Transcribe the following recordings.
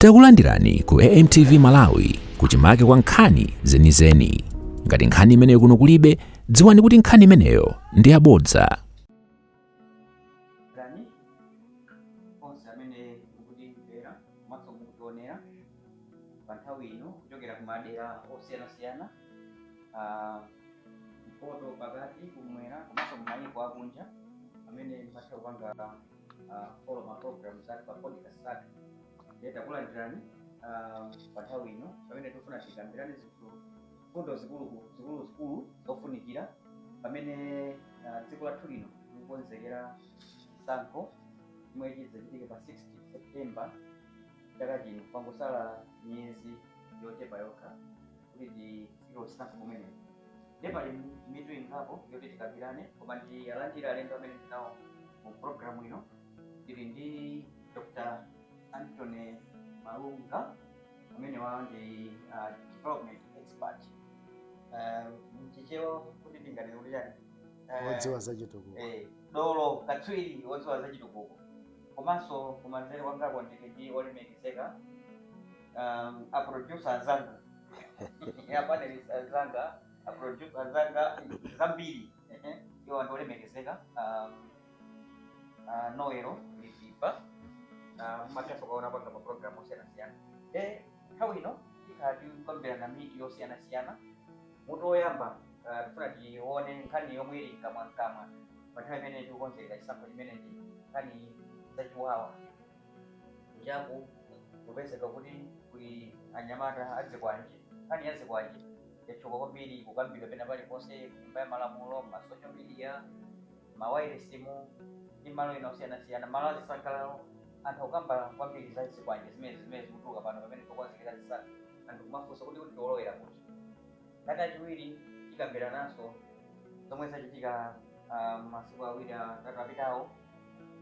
Takulandirani ku AMTV Malawi, kuchimake kwa nkhani zenizeni. Ngati nkhani imeneyo kuno kulibe, dziwani kuti nkhani imeneyo ndi yabodza. Dani onse amene mukutimvera komanso mukutionera pa nthawi ino kuchokera ku madera osiyanasiyana, mpoto, pakati, kumwera komanso kumayiko akunja, amene mumatha kupanga follow ma programs athu pa podcast athu, ndiye takulandirani pa nthawi ino pamene tikufuna tikambirane zinthu, mfundo zikulu zikulu zikulu zofunikira pamene dziko lathu lino likukonzekera chisankho chomwe chidzachitike pa 6 September chaka chino. Pangosala miyezi yochepa yokha kuti tifike chisankho kumeneko. Ndiye pali mitu ingapo yoti tikambirane, koma ndiyalandira alendo amene ndinawo mu programu ino. Tili ndi Dr Anthony Malunga, amene wawo ndi development expert, mchichewa kuti ndinganene kuti chani? Wodziwa zachitukuko. Dolo, katswiri wodziwa zachitukuko. Komanso kumanzere kwangako ndili ndi olemekezeka a producer anzanga, a panelist anzanga, a producer anzanga zambiri, iwo anthu olemekezeka, Noelo Lipipa, mumathanso kuona panga ma program osiyanasiyana. Nthawi ino tikhala tikukambirana mitu yosiyanasiyana. Mutu woyamba, tifuna tione nkhani yomwe ili mkamwamkamwa pa nthawi imene tikukonzekera chisankho chimenechi, nkhani zachiwawa. Kunjaku kupezeka kuti kuli anyamata azikwanje. Nkhani ya zikwanje yatchuka kwambiri, kukambidwa pena paliponse, kunyumba ya malamulo, ma social media, mawayilesimu ndi malo ena osiyanasiyana, malo azisangalalo. Anthu akukamba kwambiri za zikwanje zimene zikutuluka pano pamene tikukonzekera zisankho. Anthu kumafunsa kuti tiolowera kuti. Nkhani yachiwiri, tikambirananso zomwe zachitika masiku 2, 3 apitawo,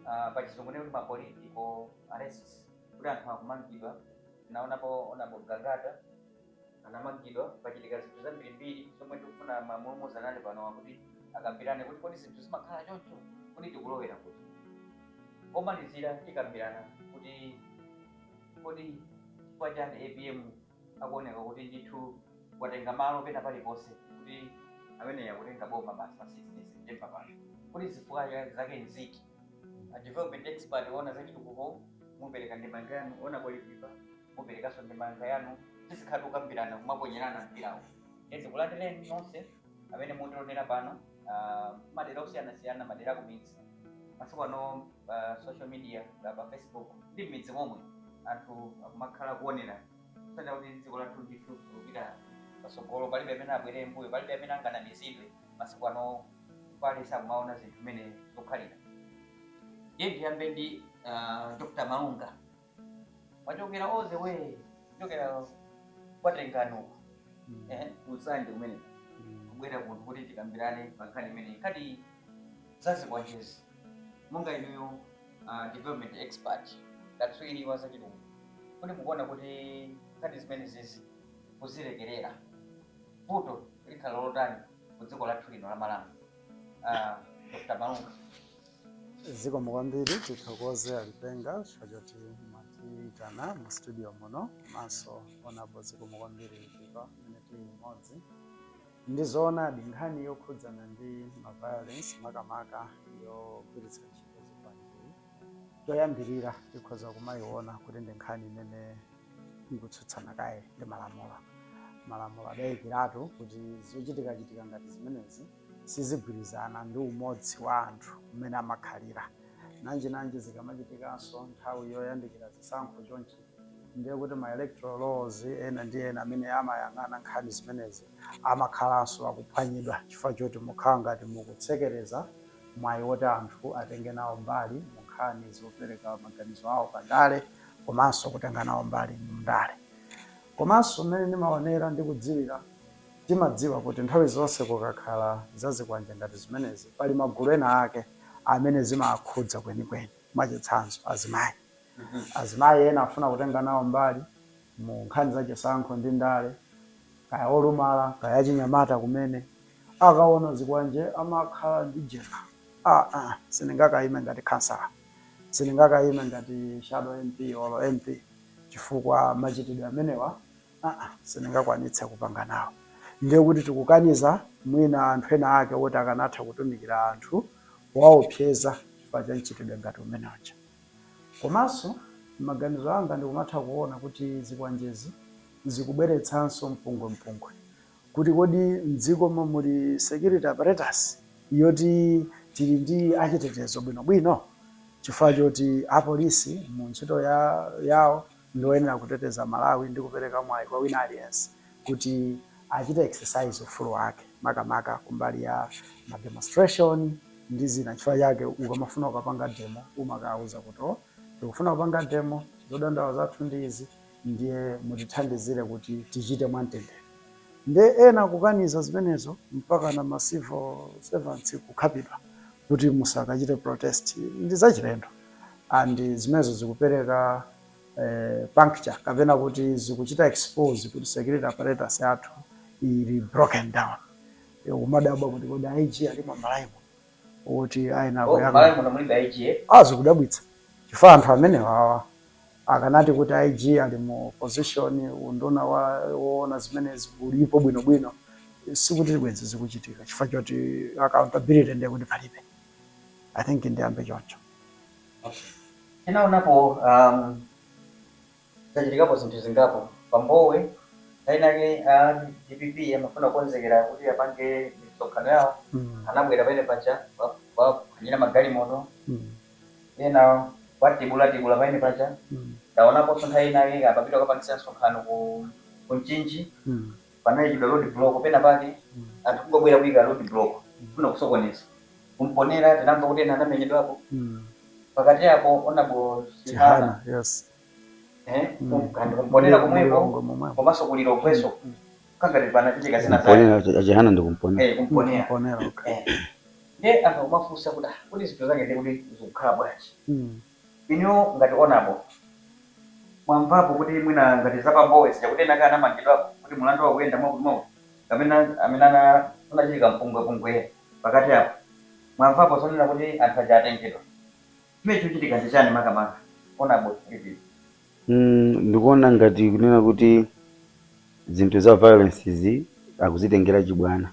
pa Chizungu kuti ma political arrests, kuti anthu akumangidwa. Naonapo Honorable Gangata anamangidwa. Pachitika zinthu zambirimbiri zomwe tikufuna mamulumuzanani pano kuti akambirane kuti kodi zinthu zimakhala choncho, kuti tikulowera kuti. Komalizira, tikambirana kuti kodi chifukwa chani APM akuoneka kuti ndithu watenga malo pena paliponse, kuti amene akutenga boma basi pa 16 September pano, kuti zifukwa zake nziti. A development expert ona zachitukuko, mupereka ndemanga yanu. Ona Lipipa, muperekanso ndemanga yanu. Tizikhala tikukambirana, kumaponyerana mpirawo. Ndikulandireni nonse amene mutionera pano, madera osiyanasiyana, madera akumidzi. Masiku ano social media, pa Facebook ndi m'midzi momwe anthu akumakhala kuonera kusanja kuti dziko lathu ndithu likupita patsogolo. Palibe amene abwere mbuyo, palibe amene anganamizidwe. Masiku ano pali sakumaona zinthu mmene zokhalira. Ndiye ndiyambe ndi Dr Malunga. Wachokera all the way kuchokera kwatengano kuSanje kumene, kubwera kuno kuti tikambirane pa nkhani imeneyi, nkhani zazikwanjezi. Monga inuyo development expert, katswiri wa zachitukuko, kuti mukuona kuti nkhani zimene zizi kuzilekerera, vuto likhala lotani ku dziko lathu lino la Malawi, Dr Malunga? Zikomo kwambiri. Tithokoze Alipenga chifukwa choti mwatiyitana mu studio muno, komanso onapo zikomo kwambiri Lipipa mmene tili limodzi. Ndi zoonadi, nkhani yokhudzana ndi ma violence, makamaka yogwiritsa ntchito zikwanje, choyambirira tikhoza kumayiona kuti ndi nkhani imene ikutsutsana kaye ndi malamulo. Malamulo adayikiratu kuti zochitikachitika ngati zimenezi sizigwirizana ndi umodzi wa anthu mmene amakhalira. Nanjinanji zikamachitikanso nthawi yoyandikira zisankho chonchi, ndiye kuti ma electoral laws ena ndi ena amene amayang'ana nkhani zimenezi amakhalanso akuphwanyidwa, chifukwa choti mukhala ngati mukutsekereza mwayi woti anthu atenge nawo mbali mu nkhani zopereka maganizo awo pandale komanso kutenga nawo mbali mu ndale. Komanso mmene ndimaonera ndi kudziwira, timadziwa kuti nthawi zonse kukakhala zazikwanje ngati zimenezi, pali magulu ena ake amene zimakhudza kwenikweni. Mwachitsanzo, azimayi. Azimayi ena afuna kutenga nawo mbali mu nkhani za chisankho ndi ndale, kaya olumala, kaya achinyamata kumene, akaona zikwanje amakhala ndi jera: "Ah, ah, sindingakayime ngati kansala, sindingakayime ngati shadow MP olo MP, chifukwa Chifukwa machitidwe amenewa sindingakwanitse kupanga nawo. Ndiye kuti tikukaniza mwina anthu ena ake woti akanatha kutumikira anthu, waopseza chifukwa cha mchitidwe ngati umene uja. Komanso maganizo anga ndikumatha kuona kuti zikwanjezi zikubweretsanso mpungwempungwe kuti kodi mdzikomo muli security apparatus yoti tili ndi achitetezo bwinobwino? Chifukwa choti apolisi mu ntchito yawo ndioyenera kuteteza Malawi ndi kupereka mwayi kwa wina aliyense kuti achite exercise ufulu wake, makamaka kumbali ya ma demonstration ndi zina. Chifukwa chake ukamafuna ukapanga demo umakauza kuti, "Oh, tikufuna kupanga demo, zodandaula zathu ndi izi, ndiye mutithandizire kuti tichite mwamtendere." Nde ena kukaniza zimenezo, mpaka na ma civil servants kukhapidwa kuti musakachite protest, ndi zachilendo. And zimenezo zikupereka puncture kapena kuti zikuchita expose kuti security apparatus yathu ili broken down. Umadabwa kuti kodi IG alimo Malawi kuti ayina Oh, kuyang'ana? Malawi muno mulibe IG? Ah, zikudabwitsa, chifukwa anthu amene wawa akanati kuti IG ali mu position, unduna wa woona zimenezi ulipo bwinobwino, sikuti bwenzi zikuchitika, chifukwa choti accountability ndiye kuti palibe. I think ndiyambe choncho. Okay. Tinaonapo zachitikapo zinthu zingapo pambowe ainake a DPP amafuna kukonzekera kuti apange misonkhano yawo. Anabwera pene paja, waphwanyira magalimoto, ena watibula pamene paja. Taonaponso nthawi inake apapita kupangisa msonkhano ku Mchinji, panayikidwa road block pena pake, anthu kungobwera kuyika road block kufuna kusokoneza. Kumponera tinamva kuti ena anamenyedwapo. Pakati apo Honorable Chihana, Chihana, yes. Kandi kumponera komweko, Mulilongwe momwemo. Komanso kulilongweso kangati panachitika zina zake. Kumponera, achihana ndi kumponera. Eh, kumponera. Kumponera, okay. Eh. Ndiye anthu akumafunsa kuti, ah, kuti zinthu zake ndi kuti zikukhala bwanji? Inu ngati Honorable, mwamvapo kuti mwina ngati zapambowe zija kuti ena anamangidwapo kuti mulandu wakuyenda mwakuti mwakuti, kapena amene anachitika mpungwepungwe pakati apo, mwamvapo zonena kuti anthu aja atengedwa? Chimene chikuchitika ndi chani makamaka, Honorable Lipipa? Ndikuona ngati kunena kuti zinthu za violence izi akuzitengera chibwana.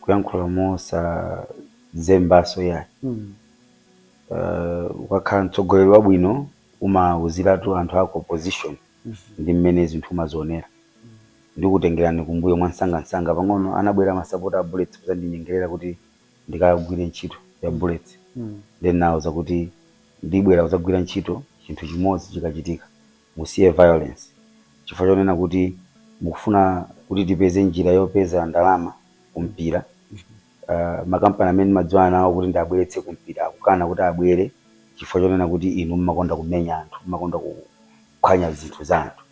Kuyankhula mosazembaso yayi, ukakhala mtsogoleri wabwino umawuziratu anthu ako opposition ndi mmene zinthu umazionera. Ndikutengerani kumbuyo mwansangansanga pang'ono. Anabwera masapota a Bullets kuzandinyengerera kuti ndikagwire ntchito ya Bullets. Then nawuza kuti ndibwera kuzagwira ntchito chinthu chimodzi chikachitika: musiye violence, chifukwa chonena kuti mukufuna kuti tipeze njira yopeza ndalama kumpira. Makampani amene ndimadziwana nawo kuti ndiabweretse kumpira akukana kuti abwere chifukwa chonena kuti inu mmakonda kumenya anthu, mmakonda kuphwanya zinthu za anthu.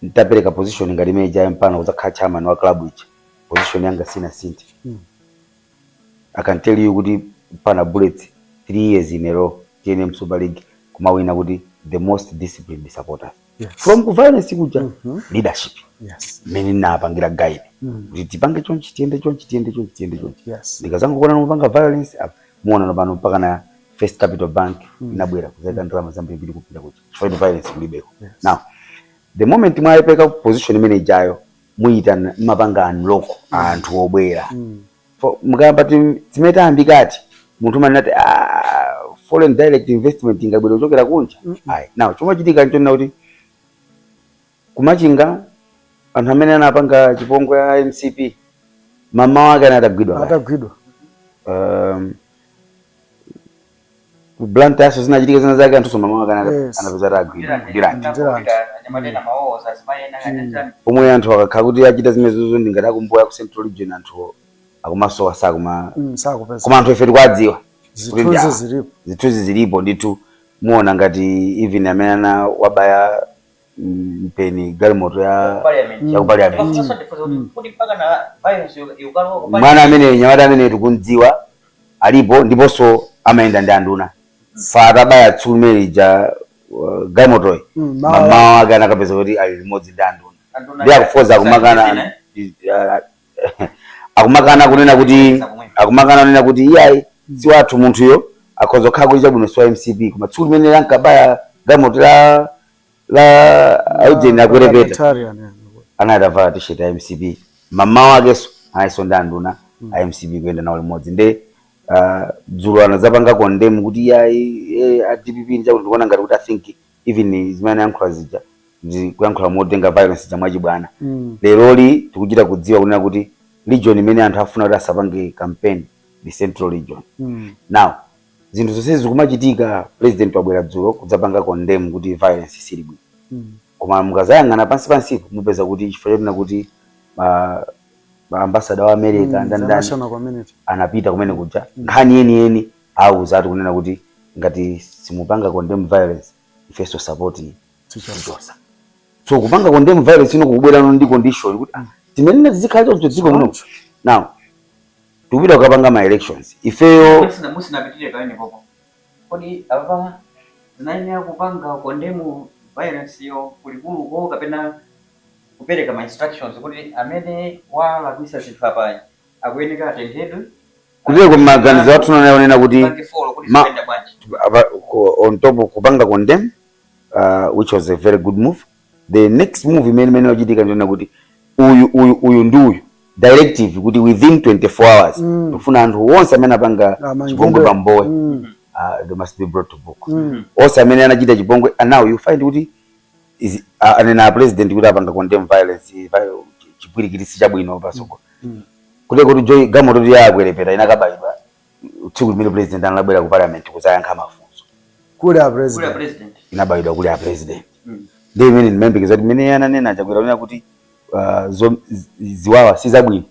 Ntapereka position ngati imene ija mpano kuzakhala chairman wa club ija, position yanga sinasinthe. I can tell you kuti pana Bullets 3 years in a row TNM Super League kumawina kuti the most disciplined supporters from ku violence kuja, leadership mmene ndinapangira guide kuti tipange chonchi, tiyende chonchi, tiyende chonchi, tiyende chonchi. Ndikazangokuona mupanga violence apa, muona pano mpaka na First Capital Bank inabwera kuzaika ndalama zambiri kupita kuja chifukwa kuti violence kulibeko. Now the moment mwayipeka position imene ijayo, muyita mapanga unlock anthu obwera. Mukayamba timene tayambikati munthu umanena ah, foreign direct investment ingabwere kuchokera kunja? Ayi. Now chomwe chitika nchonena kuti kumachinga anthu amene anapanga chipongwe ya MCP mama wake anatagwidwa kale. Atagwidwa. Ku Blantyre zinachitika zina zake, anthu mama wake anapeza atagwidwa Ndirande. Ndirande. Anyamatena mawoza azimayena kachachani. Pomwe anthu akakhala kuti achita zimenezozo, ndingati akumbuya ku Central Region anthu akumasowa, sakuma Sakupeza. Koma anthu ife tikuwadziwa kuti ndi Zithunzi awa. zilipo. Zithunzi zilipo ndithu. Muona ngati even amene ana wabaya mpeni galimoto ya Parliament. ya ku Parliament. Ndimafunsa ndifunsa kuti mpaka na violence yukalowa ku Mwana amene, nyamata amene tikundziwa alipo, ndiponso amayenda ndi anduna. Fa atabaya tsulu imene ija galimotoyi, mamawa wake anakapeza kuti ali limodzi ndi anduna. Anduna. Ndi akufoza akumakana, akumakana kunena kuti iyayi, si wathu munthuyo. Akhoza kukhala kuti chabwino si wa MCP, koma tsiku limene lankabaya galimoto la aujeni akwerepeta, Parliamentarian, yeah. anali atavala T-shirt ya MCP. Mamawa akenso analinso ndi anduna a MCP kuyenda nawo limodzi. Nde dzulo anadzapanga condemn kuti yayi, a DPP nchakuti. Ndikuona ngati kuti I think even zimene anayankhula zija ndi kuyankhula motenga violence ija mwachibwana. Leroli tikuchita kudziwa kunena kuti region imene anthu afuna kuti asapange campaign ndi Central Region. Now zinthu zonse zikumachitika, president wabwera dzulo kudzapanga condemn kuti violence sili bwino, koma mukazayang'ana pansi pansipo mupeza kuti chifukwa chotina kuti ambassador wa America, ndani ndani, international community, anapita kumene kuja, nkhani yeniyeni auza ati kunena kuti ngati simupanga condemn violence, ifenso support tichosa. Tichosa. So kupanga condemn violence ino kukubwerano ndi condition kuti timene tizikhala choncho dziko muno. Now tikupita kukapanga ma elections ifeyo. Musinapitire pamene popo, kodi apa zinayenera kupanga condemn violence yo kulikuluko kapena kupereka ma instructions kuti amene walakwisa zinthu apa akuyeneka atengedwe? Kutero maganizo athu nanaonena kuti Pange follow kuti zikuyenda bwanji. On top of kupanga condemn, which was a very good move, the next move imene wachitika ndiona kuti uyu, uyu, uyu ndi uyu, directive kuti within 24 hours tikufuna anthu onse amene apanga Amangidwe. chipongwe pambowe, they must be brought to book, onse amene anachita chipongwe. And now you find kuti anena a president kuti apanga condemn violence, chipwirikiti si chabwino pasoko, kuti joy galimoto kuti yakwerepeta inakabayidwa tsiku limene president analabwera ku parliament kuzayankha mafunso. Kuli a kuli president. President. Inabayidwa kuli a president. Ndi imene ndimayembekeza kuti imene ananena Chakwera kunena kuti ziwawa si zabwino,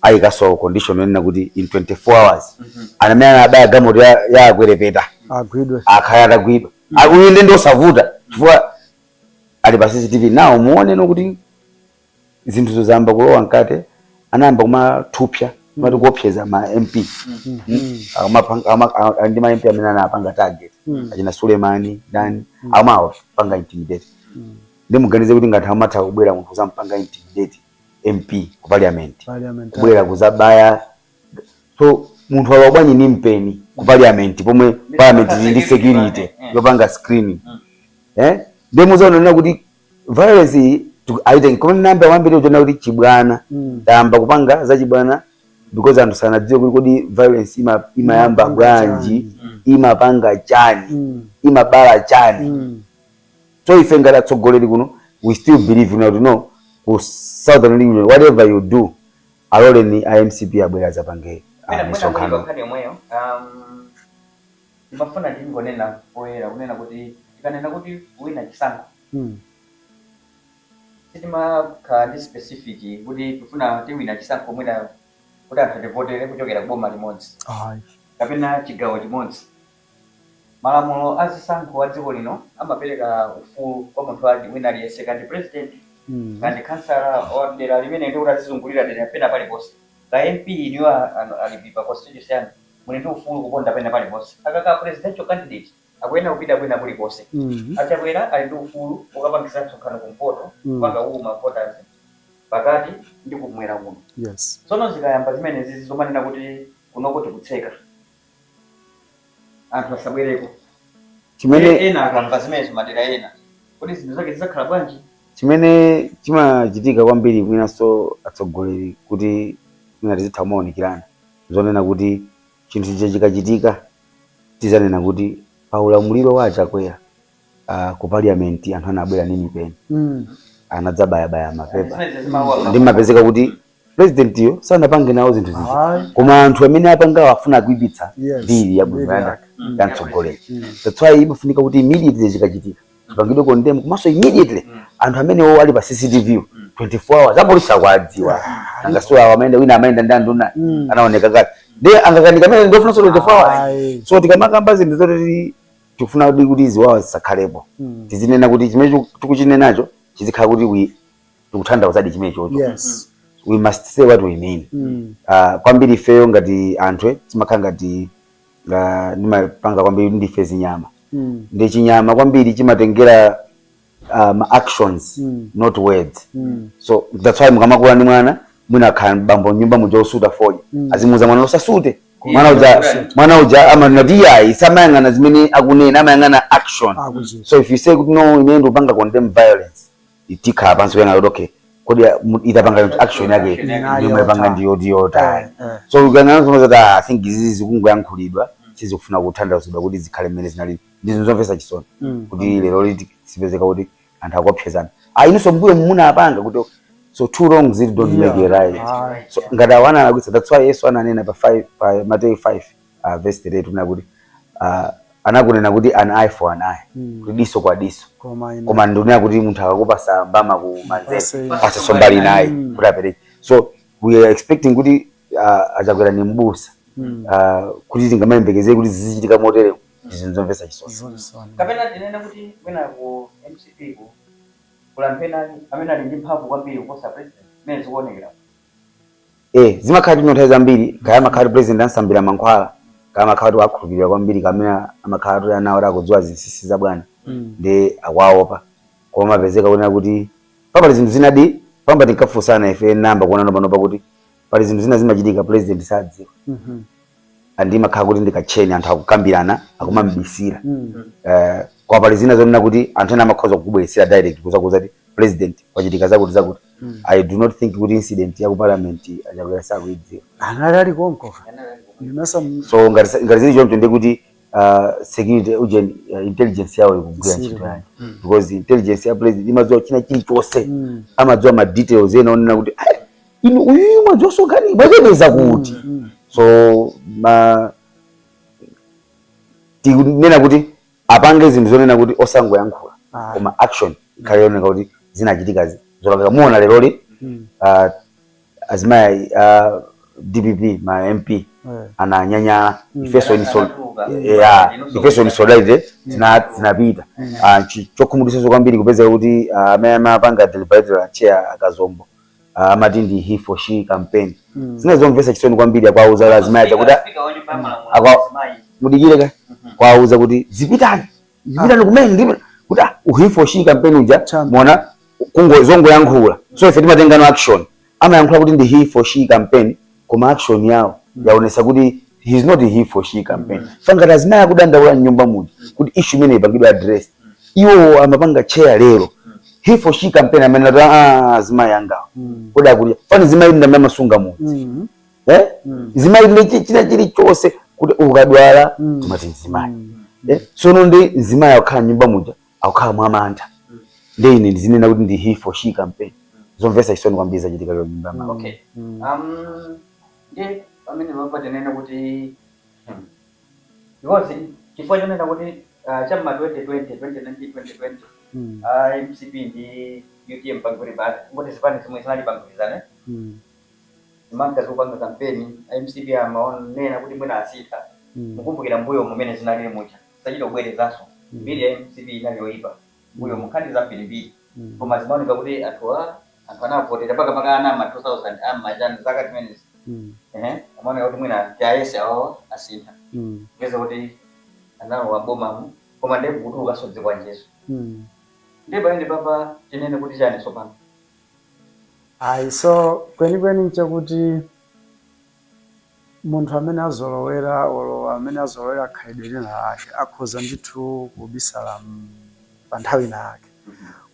ayikaso condition yonena kuti in 24 hours amene anabaya galimoto ya akwerepeta agwidwe. Akhale atagwidwa. Uyu ndi osavuta chifukwa ali pa CCTV. Now muoneno kuti zinthu zayamba kulowa mkate, anayamba kumathupsa, kumati kuopseza ma MP. Ndi ma MP amene anapanga target, achina Sulemani dani, amawapanga intimidate. Ndi muganize kuti ngati amatha kubwera munthu kuzampanga intimidate MP ku parliament, Parliament. Kubwera kuzabaya, so munthu alowa bwanji ni mpeni ku parliament pomwe parliament ili ndi security yopanga screening? Ndi muzaonera kuti violence iyi aite koma namba wambiri uchona kuti chibwana, tayamba kupanga za chibwana because anthu sanadziwe kuti kodi violence imayamba Imapanga bwanji, chani. Imapanga chani, imabala chani. So ife ngati atsogoleri kuno, we still believe in kuti no, ku Southern Region, whatever you do, aloleni a MCP abwera azapange Mwina muli misonkhano. Nkhani yomweyo, ndimafuna ndingonena poyera kunena kuti tikanena kuti wina chisankho, sitimakhala ndi specific kuti tifuna tiwina chisankho mwina kuti anthu ativotere kuchokera kuboma limodzi Ayi. kapena chigawo chimodzi. Malamulo a zisankho a dziko lino amapereka ufulu kwa munthu wina aliyense, kandi president, kandi kansala wa dera limene ndi kuti azizungulira dera pena paliponse, ka MP iniyo ali pa constituency yanu, muli ndi ufulu kuponda pena paliponse. Akaka presidential candidate akuyenera kupita kwina kulikonse. Achakwera ali ndi ufulu ukapangisa msonkhano kumpoto, kupanga uwu ma voters pakati ndi kumwera kuno. Tsono zikayamba zimenezi zomanena kuti kunoko tikutseka, anthu asabwereko, chimene ena akamva zimenezo madera ena, kodi zinthu zake zidzakhala bwanji? Chimene chimachitika kwambiri, mwinanso atsogoleri kuti mwina tizitha kumaonekerana, zonena kuti chinthu chija chikachitika tizanena kuti pa ulamuliro wa Achakwera, ku parliament anthu anabwera ndi mipeni, anadzabayabaya mapepa. Zimenezi zimawa. Ndimapezeka kuti president yo sanapange nawo zinthu zija, Ayi. koma anthu amene apangawo afuna kuipitsa mbiri yabwino mbiri yake. Ya mtsogoleri. That's why imafunika kuti immediately chikachitika chipangidwe condemn, komanso immediately anthu amenewo ali pa CCTV, 24 hours apolisi akuadziwa, angasiwa awo amaenda, wina amaenda ndi anduna, anaoneka kale, ndi angakanika amene ndofunanso 24 hours. Ayi. So tikamakamba zinthu zoti tikufuna kuti ziwawa zisakhalepo, tizinena kuti chimene tikuchinenacho chizikhala kuti we tikutanthauzadi chimene chocho. We must say what we mean. Kwambiri ifeyo ngati anthu, timakhala ngati ndimapanga kwambiri ndife zinyama. Ndi chinyama kwambiri chimatengera ma actions, not words. So that's why mukamakula ndi mwana, mwina akhala bambo nyumba muja osuta fodya, azimuza mwana usasute. Mwana uja, mwana uja amanena kuti iyayi, samayang'ana zimene akunena, amayang'ana action. Akuchita. So if you say kuti no, ine ndikupanga condemn violence, tikhala pansi kuyang'ana kuti okay, kodi itapanga kuti action yake Action yake ndiyo mwapanga ndiyo ndiyotani? So ukang'ana zomwe zati, ah, I think izizi zikungoyankhulidwa, sizikufuna kutanthauzidwa kuti zikhale mmene zinali. Ndi zomvetsa chisoni kuti lero liti sipezeka kuti anthu akuopsezana, ah, inunso mbuyo munapanga kuti. So two wrongs, it don't make a right. So ngati awana anakwitsa, that's why Yesu ananena pa 5, pa Mateyu 5 verse 38 kunena kuti anakunena kuti an eye for an eye, kuti diso kwa diso. Koma ine Koma ndikunena kuti munthu akakupasa mbama ku manzere, Pase- pasenso mbali naye kuti apereke. So we are expecting kuti achakwera ni mbusa, kuti tingamayembekezere kuti zizichitika motere, zinthu zomvetsa chisoni. Zonisoni. Kapena tinene kuti mwina ku MCP ku kulampena amene ali ndi mphamvu kwambiri kuposa president, mmene zikuonekera? Zimakhala kuti nthawi zambiri kaya amakhala kuti president ansambira mankhwala, kaya amakhala kuti akhulupirira kwambiri, kamene amakhala kuti anawo akudziwa zinsinsi za bwana, ndi akwaopa. Koma mapezeka kunena kuti pali zinthu zinadi pamba tinkafunsana ife namba kuona panopa kuti pali zinthu zina zimachitika president sadziwa, andi imakhala kuti ndikacheni anthu akukambirana, akumambisira. Kwa pali zina zonena kuti anthu ena amakhoza kukubweretsera direct kuzakuza kuti president, kwachitika zakuti zakuti. I do not think kuti incident ya ku parliament achakwera sakuidziwa. Anali ali konko ndinasa. So ngati zili choncho, ndi kuti security ujeni, intelligence yawo ikugwira Siri. ntchito yake, because intelligence ya president imadziwa china chilichonse. Amadziwa ma details ena onena kuti, "Ai, inu uyuyu mwadziwa nkhani mwachepeza kuti." So ma tikunena kuti apange zinthu zonena kuti osangoyankhula, koma action ikhale yoneka kuti zinachitika zolakika. Muona leroli azimayi DPP, ma MP, ananyanyala. Ifeso in yeah, ifeso in solidarity tinapita. Chokhumudwitsanso kwambiri kupezeka kuti amene amapanga deliberate chair akazombo, amati ndi he for she campaign. Zina zomvetsa chisoni kwambiri, akwauza azimayi aja kuti mudikire ka kwauza kuti zipitani, zipitani kumene ndipo kuti he for she campaign uja. Champion. Mona kungo zongoyankhula, so ife timatenga no action. Amayankhula kuti ndi he for she campaign, koma action yawo yaonesa kuti he is not a he for she campaign. Fangati azimayi akudandaula mnyumba muja kuti issue imene ipangidwe address, iwo amapanga chair lero he for she campaign, amene ati, ah, azimayi angawo kodi akuti fani zimayi ndi amene amasunga mudzi. Eh, zimayi ndi china chilichonse, kuti ukadwala timati mzimayi. Eh, sono ndi mzimayi akukhala mnyumba muja, akukhala mwamantha, ndi ine ndizinena kuti ndi he for she campaign. Zomvetsa chisoni kwambiri zachitika lero mnyumba mwa. Okay. Ndi pamene papa tinene kuti because chifukwa chonena kuti cham'ma 2020, 2019, 2020, MCP ndi UTM pangwiri basi ngoti zipani zimwe zinali pangwirizane, zimanka zikupanga kampeni, MCP amaonena kuti mwina asitha. Mukumbukira mbuyo mumene zinalili muja, sachita kubwerezanso. Mbiri ya MCP inali yoyipa mbuyo munkhani zambirimbiri, koma zimaoneka kuti anthu anavotera mpaka ana ma 2000 amachani zaka zimenezi. Ehe, amaoneka kuti mwina tiayese awawa asintha, kupeza kuti analowa bomamu, koma ndiye kukutulukanso zikwanjezo. Ndiye pamene papa tinene kuti chani tsopano? Ayi, so kwenikweni nchakuti munthu amene azolowera olo amene azolowera khalidwe lina lake akhoza ndithu kubisala pa nthawi ina yake,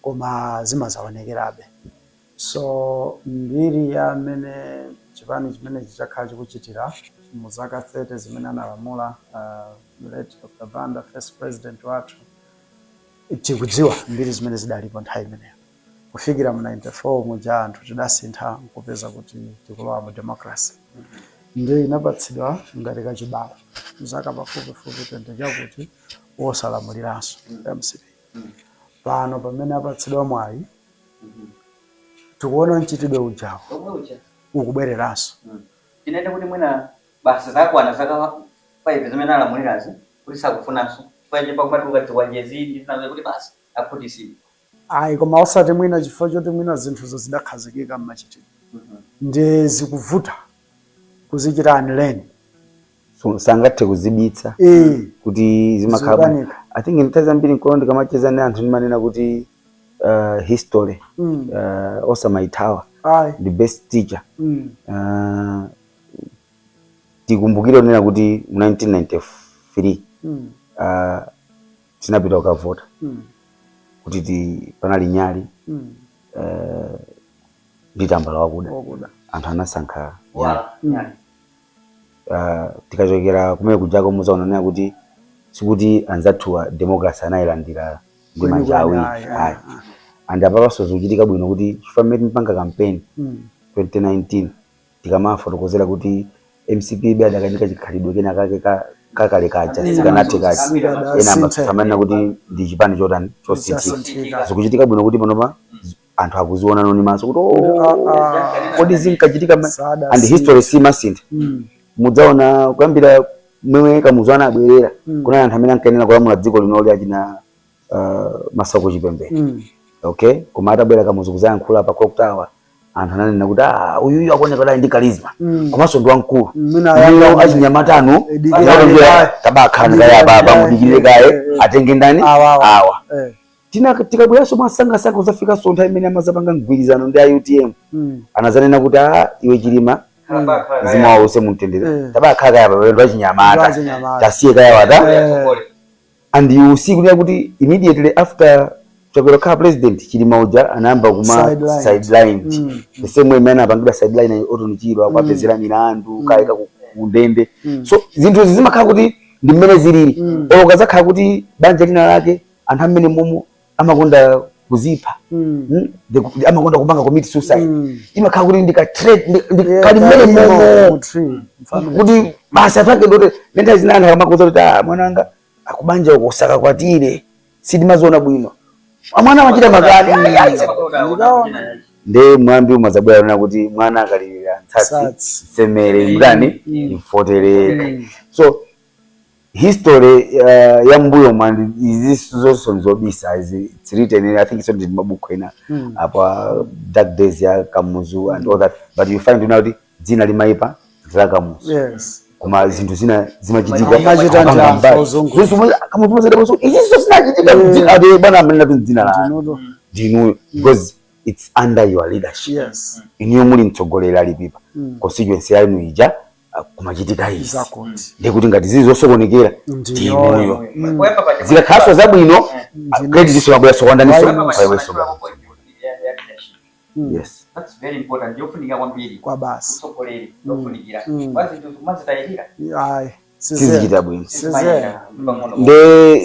koma zimazaonekerabe. So mbiri ya amene chipani chimenechi chakhala chikuchitira mu zaka 30 zimene analamula late Dr. Banda, first president wathu, tikudziwa mbiri zimene zidalipo nthawi imeneyo kufikira mu 94 muja anthu tidasintha nkupeza kuti tikulowa mu democracy. Ndiyo inapatsidwa ngati kachibalo zaka pafupifupi 20 chakuti wosalamuliranso MCP. Pano pamene apatsidwa mwayi, tikuona mchitidwe ujawo omwe uja ukubwereranso. Tinene kuti mwina basi zakwana zaka 5 zimene alamulirazi, kuti sakufunanso chifukwa pakumatuluka zikwanjezi ndi zinazo, kuti basi akhutitsidwe? Ayi, koma osati mwina chifukwa choti mwina zinthuzo zidakhazikika mmachitidwe, ndi zikuvuta kuzichita unlearn. So, sangathe kuzibitsa kuti zimakhala. Zikukanika. I think nthawi zambiri nkono ndikamacheza ndi anthu ndimanena kuti history osamaithawa, Ayi. the best teacher. Tikumbukire kunena kuti mu 1993 tinapita kukavota kuti panali nyali ndi tambala wakuda. Wakuda. Anthu anasankha nyali. Nyali. Tikachokera kumene kujako, muzaonanena kuti sikuti anzathuwa democracy anayilandira ndi manja Kwenikweni, awiri. ayi, Ayi. And apapanso zikuchitika bwino kuti chifukwa mmene timpanga campaign 2019, tikamafotokozera kuti MCP be adakanika chikhalidwe kena kake kakale kaja, sikanathe kaja, ena amamanena kuti ndi chipani chotani, chosinthika. Chosinthika. Zikuchitika bwino kuti panopa anthu akuziona noni maso kuti, oh, Ah, ah. kodi zinkachitika Sada and history simasintha. Mudzaona kuyambira mwewe Kamuzu anabwerera, kunali anthu amene ankayenera kulamula dziko linoli, achina Masauko Chipembere. Okay, koma atabwera Kamuzu kuzayankhula pa Clock Tower, anthu ananena kuti, ah, uyuyu akuoneka kuti ali ndi charisma komanso ndi wamkulu. Mwina Mwina achinyamata anu Dikirani anakumbira kaye. tabakhani kaye apa apa, Kaye. mudikirire kaye, atenge ndani? Awa, awa. Awa. Tina tikabweranso mwasangasanga kuzafikanso nthawi imene amazapanga mgwirizano ndi a UTM, anazanena kuti, ah, iwe Chilima, mzimu wawo use mumtendere, tabakhala kaya pa ndo achinyamata, Achinyamata. tasiye kaya wata. And you see kunena kuti immediately after Chakwera kukhala president, Chilima uja anayamba kuma Sidelined. sidelined, the same way imene anapangidwa sideline Orton Chirwa, kwapezera milandu, kayika ku ndende. So zinthu izi zimakhala kuti ndi mmene zilili. Olo kazakhala kuti banja lina lake anthu amene momo amakonda kuzipha, amakonda kupanga commit suicide, imakhala kuti ndika trait kali mmene kalimo momo mu tree, family. Kuti basi anthu ake ndote nenthawi zina anthu akamakuza kuti, ah, mwana wanga akubanja uko usakakwatire, sitimaziona bwino, amwana amachita makani. Ai, ai, nde mwambi umazabwera nena kuti mwana akalirira ntsatsi, Ntsatsi. msemere mtani, mfotereka. So history ya mbuyo mwandi izi zonso nzobisa izi, it's written in, I think it's in mabuku ena apa, dark days ya Kamuzu and all that, but you find now kuti dzina limaipa la Kamuzu, koma zinthu zina zimachitika. Amachita ndi Akapanga anthu mbali. ozungulira. Zonse Kamuzu mazadapo, izinso zinachitika, dzina ati bwana amene dzina la Ndinudo. ndinuyo, because it's under your leadership. Inuyo muli mtsogoleri alipipa constituency yanu ija, kumachitika izi, Zakuti. ndikuti ngati zizi zosokonekera, Ndinuyo. ndinuyo. Zikakhaso zabwino, credit iso mabwera sokondaniso paiweso. Yes. That's very important, ndiofunika kwambiri. Kwa basi. Mtsogoleri ndiofunikira kwa zinthu zimazitayirira. Ayi. Sizichita bwino. Size. Nde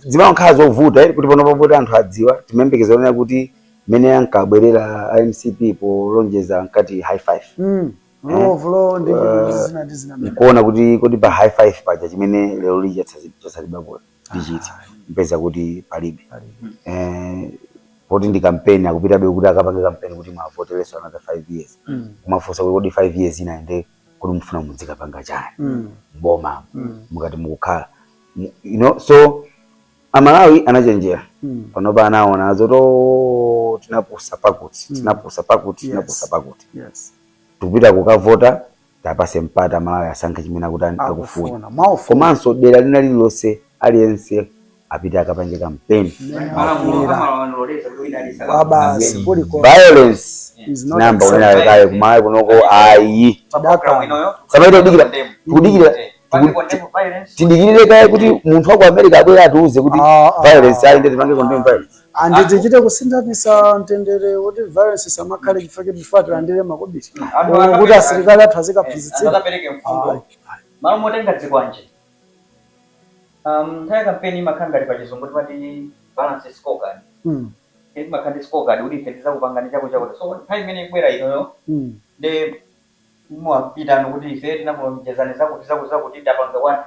zimakhala zovuta kuti panopo poti anthu adziwa, timayembekeza kunena kuti mmene ankabwerera MCP polonjeza ankati high five. Rule of law ndi zina ndi zina. Nkuona kuti kodi pa high five paja chimene lero lija chasalidwapo ndichiti, mpeza kuti palibe. Poti ndi campaign, akupitabe kuti akapange campaign kuti mwavotereso another 5 years. Kumafunsa kuti kodi 5 years ina ende kuti mufuna mudzikapanga chani mboma mukati mukukhala so Amalawi anachenjera. Panopa anaona zoto tinapusa pakuti, tinapusa pakuti, tinapusa pakuti. Tikupita kukavota, tapase mpata Amalawi asankhe chimene akuti akufuna. Akufuna. Mwaufuna. Komanso dera lina lililonse aliyense apite akapange kampeni. Kwa basi kuliko. Violence Is not namba unena acceptable. kale kumalawi kunoko ayi. Samaita kudikira, kudikira, tidikirire kaye kuti munthu wa ku America abwere atiuze kuti violence ayi, ndiye tipange condemn violence. Andi tichite kusinthanisa mtendere kuti violence samakhale chifukwa choti chifukwa tilandire makobiri, kuti asilikali athu azikaphunzitsidwa. Akapereke mfundo malo motenga dzikwanje. Nthawi ya kampeni imakhala ngati pachizungu timati balance scorecard. Imakhala ndi scorecard kuti ife tizakupangani chakuti chakuti. So nthawi imene ikubwera inoyo, ndi mwapitano kuti ife tinakulonjezani zakuti zakuti zakuti, tapanga 1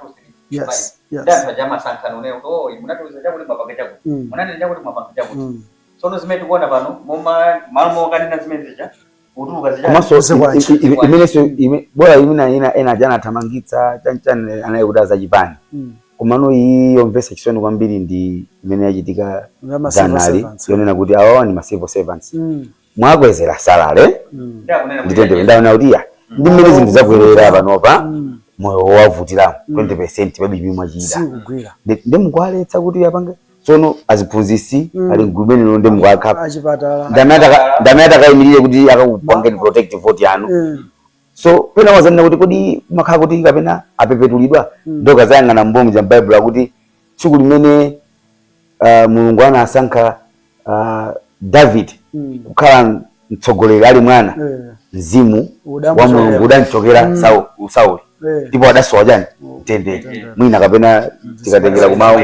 2 3 5. Ndi anthu aja amasankhana uneyo kuti, oh, munatiuza chakuti, mwapanga chakuti, munanena chakuti, mwapanga chakuti. Tsono zimene tikuona pano moma malo mokanena zimene zija kutuluka zija. Komanso Zikwanje. Imenenso bora imene ina ena aja anathamangitsa chanchani anayi kuti azachipani. Komano iyi yomvetsa chisoni kwambiri ndi imene yachitika Ya ma civil dzanali, servants. yonena kuti awawa ni ma civil servants, mwakwezera salary Ndi akunena kuti nditende ndaona kuti ya ndi mmene zinthu zakwerera panopa, moyo wavutiramo 20% pabibi mwachita Sikugwira. Ndi mukuwaletsa kuti apange. Tsono aziphunzitsi ali mgulu limenelo, ndi mukuwakhapa. Achipatala. Ndamene atakayimirire kuti akakupangeni protect vote yanu. So pena wazanena kuti kodi makhala kuti kapena apepetulidwa. Ndo kazayang'ana mbongo za Bible akuti tsiku limene Mulungu anasankha David kukhala mtsogoleri ali mwana, mzimu wa Mulungu udamchokera Sauli, ndipo adasowa chani? Mtendere. Mtendere. Mwina kapena tikatengera kumawu.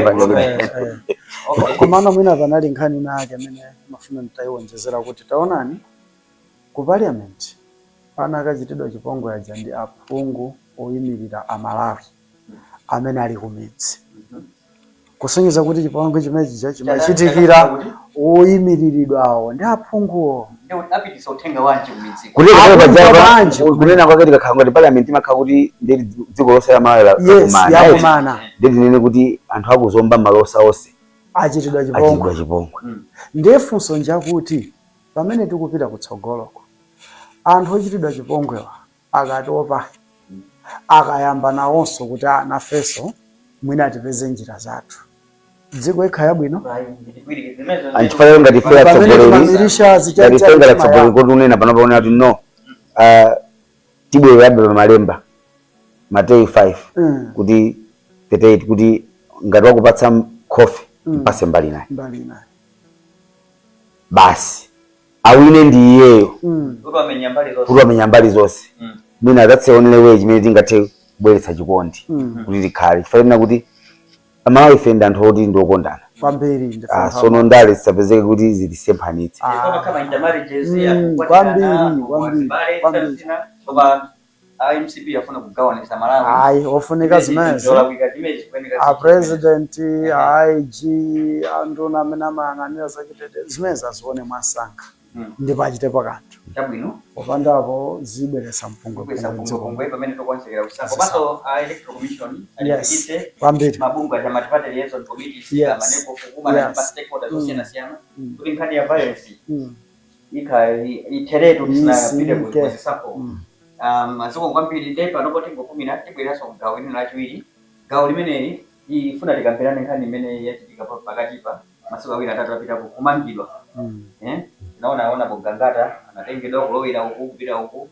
Komano mwina panali nkhani inake amene mafuna nditayiwonjezera, kuti taonani, ku parliament ana akachitidwa chipongwe aja ndi aphungu oyimirira Amalawi amene ali kumidzi, kusonyeza kuti chipongwe chimene chija chimachitikira oyimiriridwawo ndi aphunguwo. Apitisa uthenga wanji kumidzi? Kuti Akumva bwanji? Kunena kwake, tikakhala ngati parliament imakhala kuti ndi dziko lonse la Malawi Yes, lakumana. Yakumana. Ndi tinene kuti anthu akuzomba malosa onse achitidwa chipongwe. Achitidwa chipongwe. Ndiye funso njakuti pamene tikupita kutsogoloko, anthu ochitidwa chipongwewa akatopa, akayamba nawonso kuti, "Ah, nafenso mwina tipeze njira zathu," dziko ikhala yabwino? Anchifukwa ngati ife Pamene atsogoleri timamirisha ngati ife ngati atsogoleri, kuti unena pano paonera kuti no, tibwererabe pa malemba, Mateyu 5 kuti 38, kuti ngati wakupatsa khofi, mpase mbali naye. Mbali naye. Basi, awine ndi iyeyo. Kuti wamenya mbali zonse. Kuti wamenya mbali zonse. Mwina that's the only way chimene tingathe kubweretsa chikondi kuti tikhale, chifukwa china kuti Amalawi ife ndi anthu oti ndi okondana kwambiri ndife anthu sono ndale zisapezeke kuti zitisemphanitse. Kama intermarriages, Kwambiri, kwambiri, kwambiri. Koma MCP afuna kugawanisa Malawi. Ayi, ofunika zimenezi. Zolakwika zimezi kuyeneka. A president, a IG, anduna amene amayang'anira zachitetezo, zimene azione mwansanga ndipo achitepo kanthu. Chabwino. Popandapo zibweretsa Kubwesa mpungwepungwe mdziko. Pungwepungwe pamene tokonzekera kusankha, komanso a Electoral Commission alimbikitse mabungwe aja, multi-party liaison committees, a MANEC kukumana ndi ma stakeholders osiyanasiyana kuti nkhani ya violence ikha itheretu tisanapite kuzisankho. Zikomo kwambiri. Nde panopo tingopumira, tibwereranso kugawo lino lachiwiri. Gawo limeneli ifuna tikambirane nkhani imene yachitika pakatipa masiku 2 3 apitapo, kumangidwa. Eh, tinaona ona Gangata anatengedwa kulowera uku, kupita uku.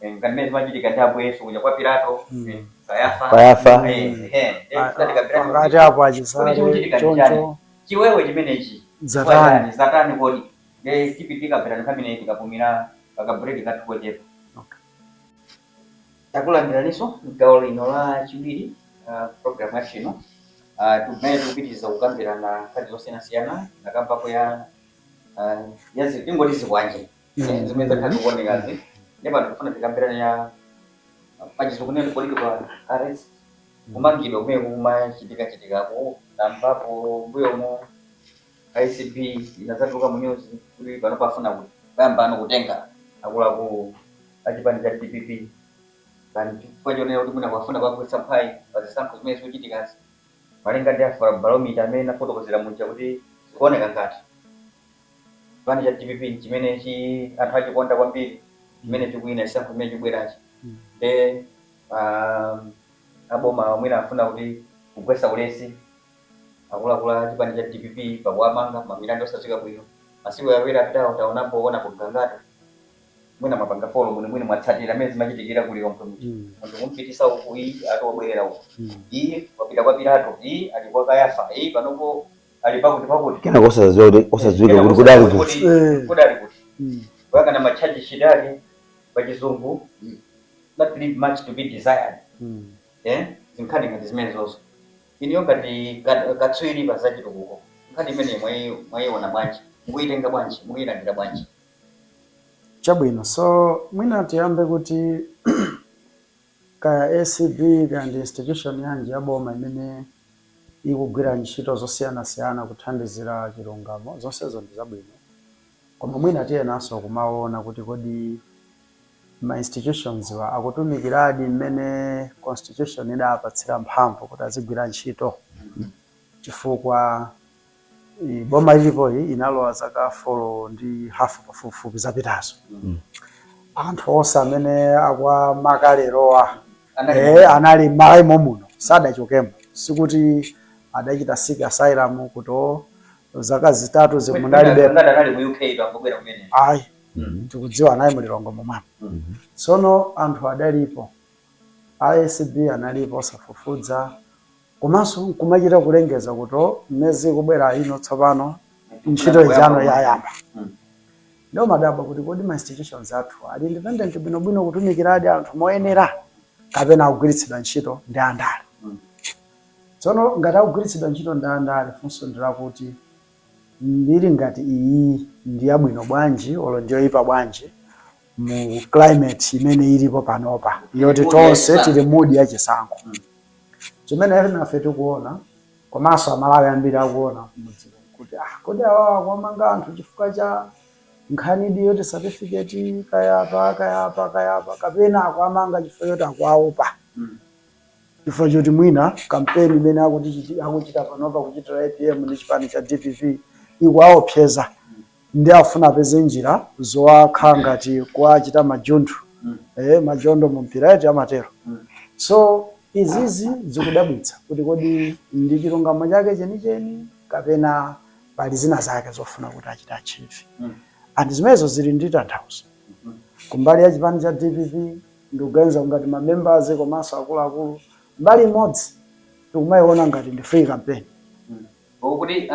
Ngati mmene zimachitika ndi Ambuye Yesu kuja kwa Pilato, Kayafa. Kayafa. Eh, eh, tifuna tikambirane Pakati kuti apo kodi achisale chikuchitika ndi chani? Choncho. Chiwewe chimenechi Zatani? Zatani kodi? Nde tikambirane nkhani imeneyi tikapumira paka break kathu kochepa. Okay. Takulandiraninso gawo lino lachiwiri, program yathu ino, tumene tikupitiriza kukambirana nkhani zosiyanasiyana. Nakambapo ya tingoti zikwanje, zimene zakhala zikuonekazi. Ndi pano tikufuna tikambirane ya pachizungu nene political arrest, kumangidwa kumene kumachitika-chitikako. Tamvapo mbuyomo ACB inadzatuluka mu news kuti pano pafuna kuyamba ano kutenga akuluakulu achipani cha DPP pani, chifukwa chonena kuti mwina kwafuna kwagwetsa mphwayi pa zisankho zimene zikuchitikazi, malinga ndi Afrobarometer amene nafotokozera muja kuti zikuoneka ngati chipani cha DPP chimene chi anthu achikonda kwambiri, chimene chikuwina chisankho chimene chikubwerachi. Nde aboma mwina afuna kuti kugwetsa ulesi akuluakulu a chipani cha DPP pakuwamanga mamilandu osadziwika bwino. Masiku 2 apitawo taonapo ona ku Gangata, mwina mwapanga follow bwinobwino, mwatsatira amene zimachitikira ku Lilongwe muja. Munthu kumpitisa uku, iyi ati wabwerera uku, iyi wapita kwa Pilato, iyi ali kwa Kayafa, iyi panopo ali pakuti pakuti. Kenako osadziwa kuti, osadziwika kuti kudali kuti. Kudali kuti. Kuyang'ana ma charge sheet ake, pachizungu that leave much to be desired. Zinkhani ngati zimene zozo, iniyo ngati katswiri pa zachitukuko, nkhani imene mwayiona bwanji? Mukuyitenga bwanji? Mukuyilandira bwanji? Chabwino, so mwina tiyambe kuti kaya ACB, kaya ndi institution yanji ya boma imene ikugwira ntchito zosiyanasiyana kuthandizira chilungamo, zonsezo ndi zabwino. Koma mwina tiyenanso kumaona kuti kodi ma institutions wa akutumikiradi mmene constitution idapatsira mphamvu kuti azigwira ntchito? Chifukwa boma ilipoyi inalowa zaka 4.5 pafupifupi zapitazo. Anthu onse amene akuwamakalerowa anali m'Malawi muno, sadachokemo. Sikuti adachita seek asylum kuti o zaka 3 zimunalibe. Ngati anali ku UK pangobwera kumene. Ayi. Tikudziwa naye mulilongo momwemo. Tsono anthu adalipo, ACB analipo osafufuza, komanso nkumachita kulengeza kuti mmezi kubwera ino tsopano ntchito ijano yayamba. Ndiwo madabwa kuti kodi ma institutions athu ali independent bwinobwino kutumikiradi anthu moyenera, kapena akugwiritsidwa ntchito ndi andale? Tsono ngati akugwiritsidwa ntchito ndi andale, funso ndi lakuti mbiri ngati iyi ndi yabwino bwanji olo ndiyoyipa bwanji mu climate imene ilipo panopa, yoti mood tonse yachisankho. Tili mood yachisankho chimene nafe tikuona, komanso Amalawi ambiri akuona kumudziko, kuti ah, kodi awawa akuwamanga anthu chifukwa cha nkhani yoti certificate kayapa kayapa kayapa, kapena akuwamanga chifukwa choti akuwaopa, chifukwa choti mwina kampeni imene akuchita panopa kuchitira APM ndi chipani cha DPP ikuwaopseza, ndi afuna apeze njira zowakhala ngati kuwachita majunthu, majondo mu mpira eti amatero. So izizi zikudabwitsa kuti kodi ndi chilungamo chake chenicheni, kapena pali zina zake zofuna kuti achite achieve? And zimenezo zili ndi tanthauzo kumbali ya chipani cha DPP. Ndikuganiza ngati ma members komanso akuluakulu, mbali imodzi tikumayiona ngati ndi free campaign. Okuti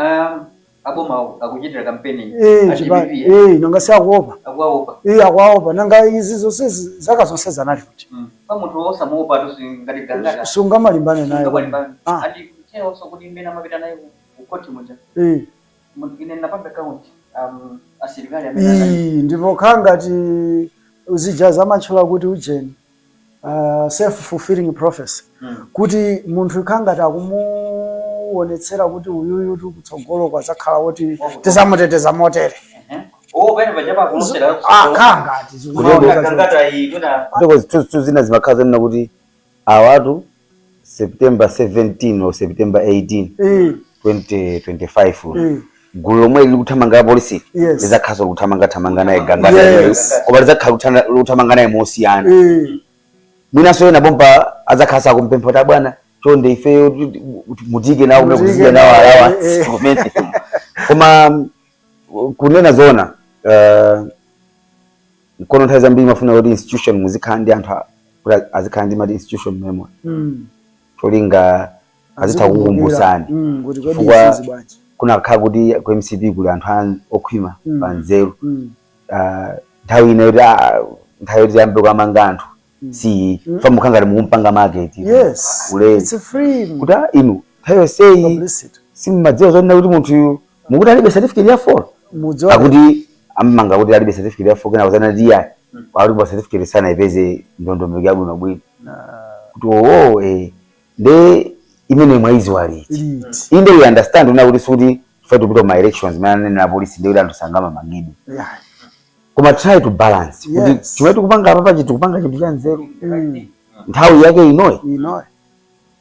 aboma akuchitira kampeni a DPP? Nanga si akuopa? Akuwaopa. Akuwaopa. Nanga izi zonse zaka zonse zanali kuti? Pa munthu osamuopa tu ngati Gangata. Sungamalimbane naye. Sungamalimbane. Ah. Andi chewonso kuti mmene amapita naye ku koti muja, ine ndinapanga count asilikali amene anali. Ndipo khala ngati zija zamatchula kuti ujeni self fulfilling prophecy, kuti munthu ikhala ngati akumuonetsera kuti uyuyu kutsogolo kwazakhala woti tizamuteteza motere. Oh, pene paja pakulosera. Ah, khala ngati zikumaoneka. Gangata iyi mwina Ndipo zithunzithunzi zina zimakhala zonena kuti awatu September 17 or September 18 2025, gulu lomwe lili kuthamanga la polisi lizakhaso likuthamanga thamanga naye Gangata, koma lizakhala likuthamanga naye mosiyana. Mwinanso ena pompa adzakhala akumpempha kuti, "Abwana, chonde ifeyo mutike nawo kumene Mutike kuzidya nawo nawo, alawa." Kumene koma kunena zoona, mkono nthawi zambiri mafuna kuti institution muzikhala ndi anthu kuti azikhala ndi mati institution memory, cholinga azitha kukumbusani. Kuti kodi Chifukwa izizi bwanji? Kunakhala kuti ku MCP kuli anthu okhwima pa nzeru, nthawi ina yoti nthawi yoti yambe kukamanga anthu si fa mukhala ngati mukumpanga market ulere. It's free kuti inu nthawi yonseyi publicity. Simmadziwa zonena kuti munthu mukuti alibe certificate ya 4 Mudziwa akuti amamanga kuti alibe certificate ya 4, kena kuzana ndi iyayi, akuti pa certificate sanayipeze ndondomeko yabwinobwino, kuti owo nde imene mwaiziwa liti? Liti? Inde, we understand una kuti sikuti chifukwa tikupita ma elections imene ananena polisi ndi kuti anthu sangamamangidwe, koma try to balance kuti chimene tikupanga apa pachi tikupanga chinthu cha nzeru, nthawi yake inoyi, Inoyi.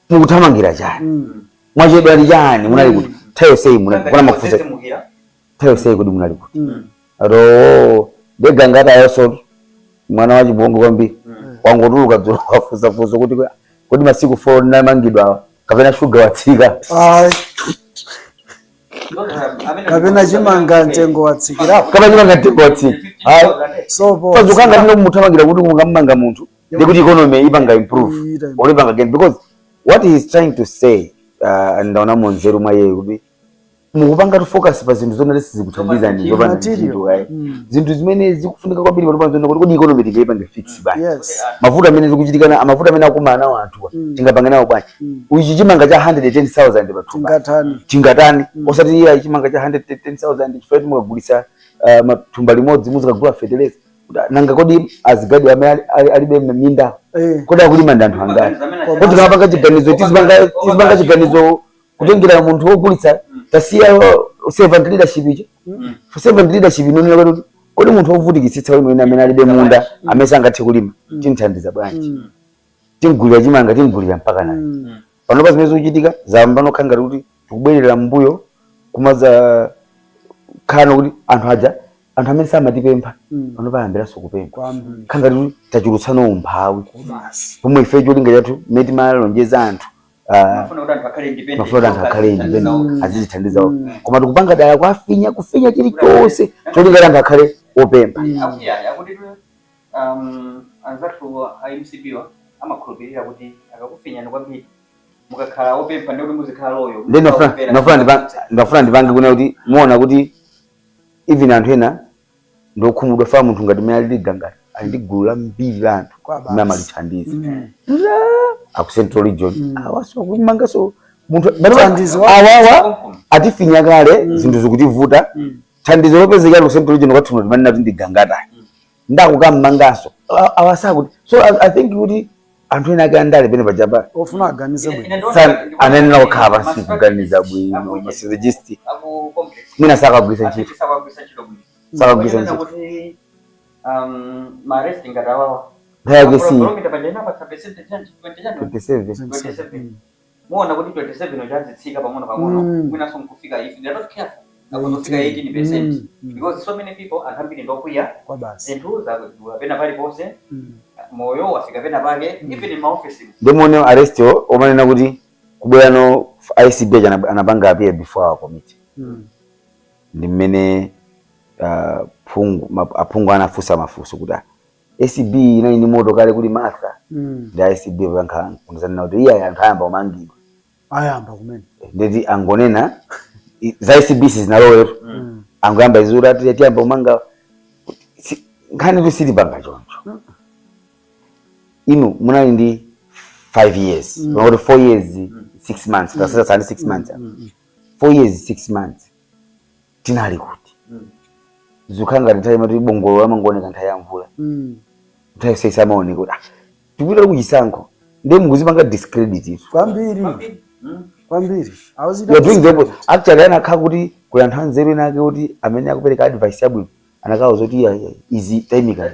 mukuthamangira chani? Mwachedwa ndi chani? Munali kuti nthawi yonseyi? Munali kuna makufunsa Kuzizimukira. Nthawi yonseyi kuti munali kuti? Ati nde Gangata yonso mwana wa chibongo kwambiri, wangotuluka dzulo wafunsafunsa kuti kodi masiku 4 namangidwa awa, kapena shuga watsika? Ayi. Kapena chimanga mtengo watsikirapo? Kapena chimanga mtengo watsika? Ayi. Sopo? Fazukanga tino muthamangira kuti mungamanga munthu ndikuti economy ipanga improve Ita improve. or ipanga gain, because what he is trying to say, ndaona monzeru mwa iye kuti mukupanga to focus pa zinthu zomwe sizikuthandizani, zopanda Material. ntchito, ayi. Zinthu zimene zikufunika kwambiri pano zona kuti kodi economy tingaipange fix bwanji? Mavuto amene zikuchitikana, mavuto amene akumana nawo anthuwa, tingapange nawo bwanji? Uchi chimanga cha 110,000 pathumba Tingatani? Tingatani? Osati iya chimanga cha 110,000 chifukwa kuti mukagulisa mathumba limodzi muzikagula fertilizer. Nanga kodi azigadi amene alibe minda, kodi akulima ndi anthu angati? Kodi tikamapanga chiganizo tizipanga chiganizo kutengera munthu wogulitsa? Tasiya servant leadership icho. For servant leadership inonena kuti kodi munthu wovutikitsitsa wina amene alibe munda, amene sangathe kulima, timthandiza bwanji? Timgulira chimanga, timgulira mpaka nani? Panopa zimene zikuchitika zamba nokha ngati kuti tikubwerera mbuyo, kumaza khala kuti anthu aja, anthu amene samatipempha, panopa ayambiranso kupempha. Kwambiri. Khala ngati kuti tachulutsano umphawi, Basi. pomwe ife cholinga chathu mmene timalonjeza anthu, Mafuna kuti anthu akhale independent. Mafuna kuti anthu akhale independent, azizithandizawo, koma tikupanga dala kwafinya, kufinya chilichonse cholinga kuti anthu akhale Opempha. Akuti akuti anzathu a MCP wa amakhulupirira kuti akakufinyani kwambiri, mukakhala opempha ndi kuti muzikhala loyo. Ndi ndafuna ndipange kuna kuti muona kuti even anthu ena ndokhumudwa fa munthu ngati mmene alili Gangata, ali ndi gulu lambiri la anthu Kwa basi. amene amalithandiza aku Central Region. Awaso kumangaso munthu Thandizo. Awawa atifinya kale, zinthu zikutivuta. Thandizo lopezeka ku Central Region kwathuno timanena kuti ndi Gangata, ndakukammangaso awasakuti. So I think kuti anthu ena ake andale pene pachapa Ofuna aganize bwino. Anenera kukhala pansi kuganiza bwino, ma strategist aku complex mwina sakagwisa ntchito. Sakagwisa ntchito bwino. Sakagwisa Kunena ntchito. kuti ma arrest ngati awawa, Nthawi yake si Barometer paja inapatsa percentage yanji? 20 chani? 27. 27. Muona kuti 27 chazitsika pang'ono pang'ono, mwinaso nkufika, if they are not careful, akuzofika 18%, because so many people, anthu ambiri ndokwiya. Kwa basi. Zinthu zakudula pena paliponse, moyo wafika pena pake, even in maofisi. Ndimuone arrest yo omanena kuti kubwerano ACB anapanga appear before our committee. Ndi mmene aphungu anafunsa mafunso kuti, ah, ACB inali ndi moto kale kuli Martha. Ndi ACB pankha kundizanena kuti iya, anthu ayamba kumangidwa. Ayamba kumene. Ndeti angonena za ACB sizinalowetu. Angoyamba izi kuti ati tiyamba kumanga. Nkhani tu sitipanga choncho. Inu munali ndi 5 years, kuti 4 years 6 months, tasasa tsani 6 months, 4 years 6 months tinali kuti zikukhala ngati nthawi imati bongolo amangooneka nthawi ya mvula. Nthawi yonse amaoneka kuti, ah, tikupita kuchisankho, ndiye mukuzipanga discredit itu. Kwambiri, kwambiri. You are doing the opposite. Actually anakhala kuti kuli anthu anzeru ena ake kuti amene akupereka advice yabwino, anakawa zoti iya, iya, izi tayimika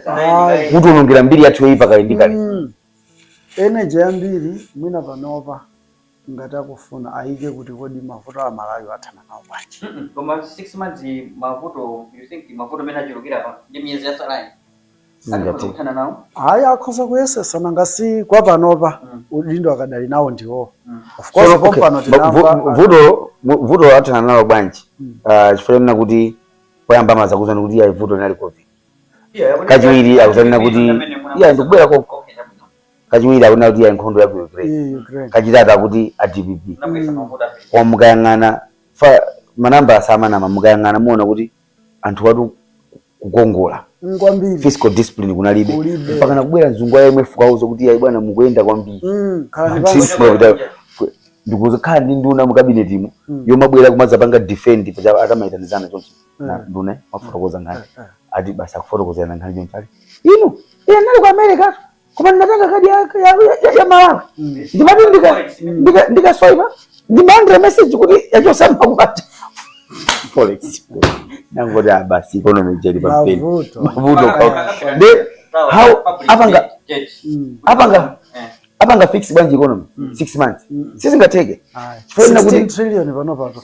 kuti unongera mbiri yathu yoyipa kale ndi kale. Energy yambiri mwina panopa ngati akufuna ayike kuti kodi mavuto a Malawi athana nawo bwanji. Koma 6 months mavuto, you think mavuto amene achulukira pa ndi miyezi yasalayi Sizingathe. kuthana nawo? Hayi, akhoza kuyesesa, nangasi kwa panopa udindo akadali nawo ndiwo. Of course. So, okay, Pompano tinamva vuto athana nalo bwanji? Ah, chifukwa chonena kuti poyamba amazakuzani kuti iya, vuto linali COVID. Kachiwiri akuzanena kuti iya, ndikubwera koko. Kachiwiri akunena kuti iya, nkhondo ya ku Ukraine. Iyi Ukraine. Kachitatu akuti a DPP. Koma mukayang'ana fa manamba asamanama, mukayang'ana muona kuti anthu watu kukongola Kwambiri. fiscal discipline kunalibe. Kulibe. Mpaka nakubwera mzungu wa IMF kauza kuti ayi bwana, mukuyenda kwambiri. Khalani pansi. Ndikuzakhala ndi nduna mu cabinet imo yomabwera kumadzapanga defend pacha atamayitanizana chonchi na nduna mafotokoza nkhani, ati basi akufotokozerana nkhani chonchi, ati inu, ine ndinali ku America koma ndinatenga kadi ya Malawi, ndimati ndikaswipa ndimalandira message kuti yachosamba kupata forex. Nangoti, ah, basi, economy jeli pampeni. Mavuto. Mavuto. De how apanga apanga fix bwanji economy 6 months? Sizingatheke. Ayi. Chifukwa 16 trillion panopato.